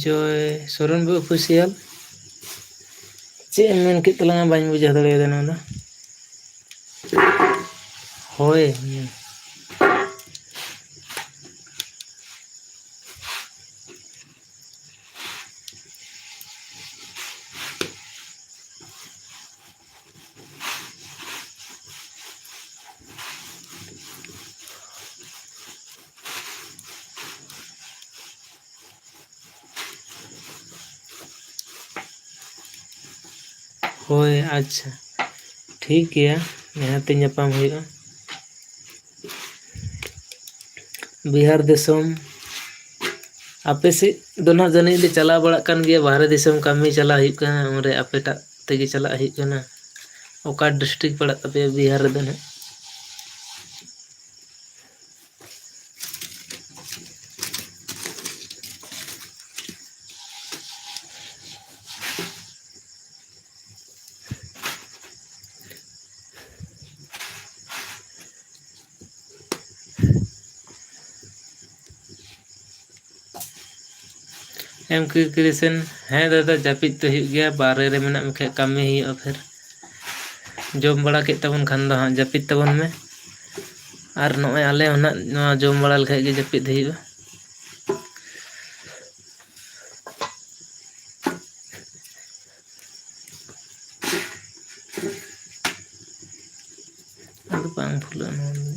ᱡᱚᱭ ᱥᱚᱨᱮᱱ ᱵᱟᱹᱵᱩ ᱚᱯᱷᱤᱥᱤᱭᱟᱞ᱾ ᱪᱮᱫ ᱮᱢ ᱢᱮᱱ ᱠᱮᱫ ᱛᱟᱞᱟᱝᱟ? ᱵᱟᱹᱧ ᱵᱩᱡᱷᱟᱹᱣ ᱫᱟᱲᱮᱭᱟᱫᱟ ᱱᱚᱣᱟ ᱫᱚ᱾ ᱦᱳᱭ᱾ ᱦᱳᱭ, ᱟᱪᱪᱷᱟ, ᱴᱷᱤᱠ ᱜᱮᱭᱟ, ᱱᱤᱦᱟᱹᱛᱤ ᱧᱟᱯᱟᱢ ᱦᱩᱭᱩᱜᱼᱟ᱾ ᱵᱤᱦᱟᱨ ᱫᱤᱥᱚᱢ, ᱟᱯᱮ ᱥᱮᱫ ᱫᱚ ᱱᱟᱦᱟᱜ ᱡᱟᱹᱱᱤᱡ ᱞᱮ ᱪᱟᱞᱟᱣ ᱵᱟᱲᱟᱜ ᱠᱟᱱ ᱜᱮᱭᱟ, ᱵᱟᱦᱨᱮ ᱫᱤᱥᱚᱢ ᱠᱟᱹᱢᱤ ᱪᱟᱞᱟᱜ ᱦᱩᱭᱩᱜ ᱠᱟᱱᱟ, ᱩᱱᱨᱮ ᱟᱯᱮᱴᱟᱜ ᱛᱮᱜᱮ ᱪᱟᱞᱟᱜ ᱦᱩᱭᱩᱜ ᱠᱟᱱᱟ᱾ ᱚᱠᱟ ᱰᱤᱥᱴᱨᱤᱠᱴ ᱯᱟᱲᱟᱜ ᱛᱟᱯᱮᱭᱟ ᱵᱤᱦᱟᱨ ᱨᱮᱫᱚ ᱱᱟᱦᱟᱜ? ᱮᱢ ᱠᱤ ᱠᱨᱤᱥᱮᱱ, ᱦᱮᱸ ᱫᱟᱫᱟ, ᱡᱟᱹᱯᱤᱫ ᱫᱚ ᱦᱩᱭᱩᱜ ᱜᱮᱭᱟ, ᱵᱟᱦᱨᱮ ᱨᱮ ᱢᱮᱱᱟᱜ ᱢᱮᱠᱷᱟᱡ ᱠᱟᱹᱢᱤ ᱦᱩᱭᱩᱜᱼᱟ᱾ ᱯᱷᱤᱨ ᱡᱚᱢ ᱵᱟᱲᱟ ᱠᱮᱫ ᱛᱟᱵᱚᱱ ᱠᱷᱟᱱ ᱫᱚ ᱦᱟᱸᱜ ᱡᱟᱹᱯᱤᱫ ᱛᱟᱵᱚᱱ ᱢᱮ᱾ ᱟᱨ ᱱᱚᱜᱼᱚᱭ ᱟᱞᱮ ᱦᱚᱸ ᱱᱟᱜ ᱱᱚᱣᱟ ᱡᱚᱢ ᱵᱟᱲᱟ ᱞᱮᱠᱷᱟᱡ ᱜᱮ ᱡᱟᱹᱯᱤᱫ ᱦᱩᱭᱩᱜᱼᱟ᱾ ᱠᱷᱩᱞᱟᱹᱜᱼᱟ ᱱᱚᱣᱟ ᱫᱚ᱾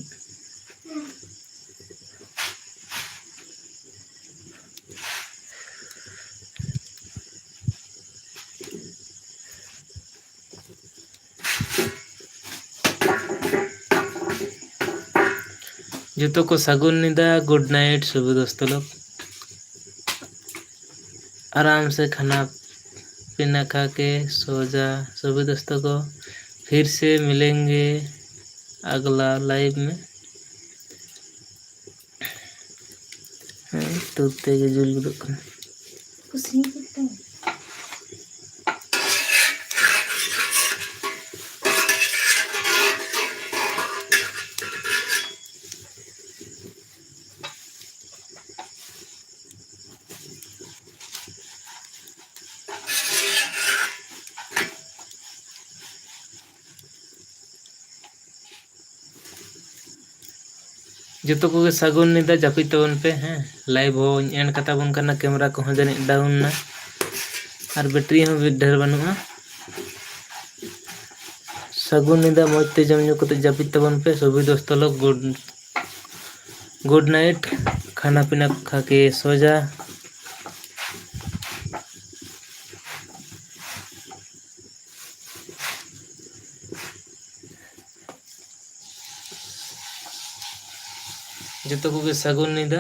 ᱡᱚᱛᱚ ᱠᱚ ᱥᱟᱹᱜᱩᱱ ᱧᱤᱫᱟᱹ, good night ᱥᱚᱵᱷᱤ ᱫᱳᱥᱛᱚ ᱞᱳᱜ। आराम से खाना पीना खा के सो जा सभी दोस्तों को। फिर से मिलेंगे अगला लाइव में। ᱦᱮᱸ, ᱛᱩᱫ ᱛᱮᱜᱮ ᱡᱩᱞ ᱜᱚᱫᱚᱜ ᱠᱟᱱᱟ᱾ ᱠᱩᱥᱤ ᱠᱟᱛᱮ᱾ ᱡᱚᱛᱚ ᱠᱚᱜᱮ ᱥᱟᱹᱜᱩᱱ ᱧᱤᱫᱟᱹ, ᱡᱟᱹᱯᱤᱫ ᱛᱟᱵᱚᱱ ᱯᱮ, ᱦᱮᱸ᱾ ᱞᱟᱭᱤᱵᱷ ᱦᱚᱸᱧ ᱮᱱᱰ ᱠᱟᱛᱟ ᱵᱚᱱ ᱠᱟᱱᱟ, ᱠᱮᱢᱮᱨᱟ ᱠᱚᱦᱚᱸ ᱡᱟᱹᱱᱤᱡ ᱰᱟᱣᱩᱱ ᱱᱟ, ᱟᱨ ᱵᱮᱴᱨᱤ ᱦᱚᱸ ᱰᱷᱮᱨ ᱵᱟᱹᱱᱩᱜᱼᱟ᱾ ᱥᱟᱹᱜᱩᱱ ᱧᱤᱫᱟᱹ, ᱢᱚᱡᱽ ᱛᱮ ᱡᱚᱢ ᱧᱩ ᱠᱟᱛᱮ ᱡᱟᱹᱯᱤᱫ ᱛᱟᱵᱚᱱ ᱯᱮ, ᱥᱚᱵᱷᱤ ᱫᱳᱥᱛᱚ ᱞᱳᱜ, ᱜᱩᱰ, ᱜᱩᱰ ᱱᱟᱭᱤᱴ, ᱠᱷᱟᱱᱟ ᱯᱤᱱᱟ ᱠᱷᱟ ᱠᱮ ᱥᱳ ᱡᱟ᱾ ᱡᱚᱛᱚ ᱠᱚᱜᱮ ᱥᱟᱹᱜᱩᱱ ᱧᱤᱫᱟᱹ᱾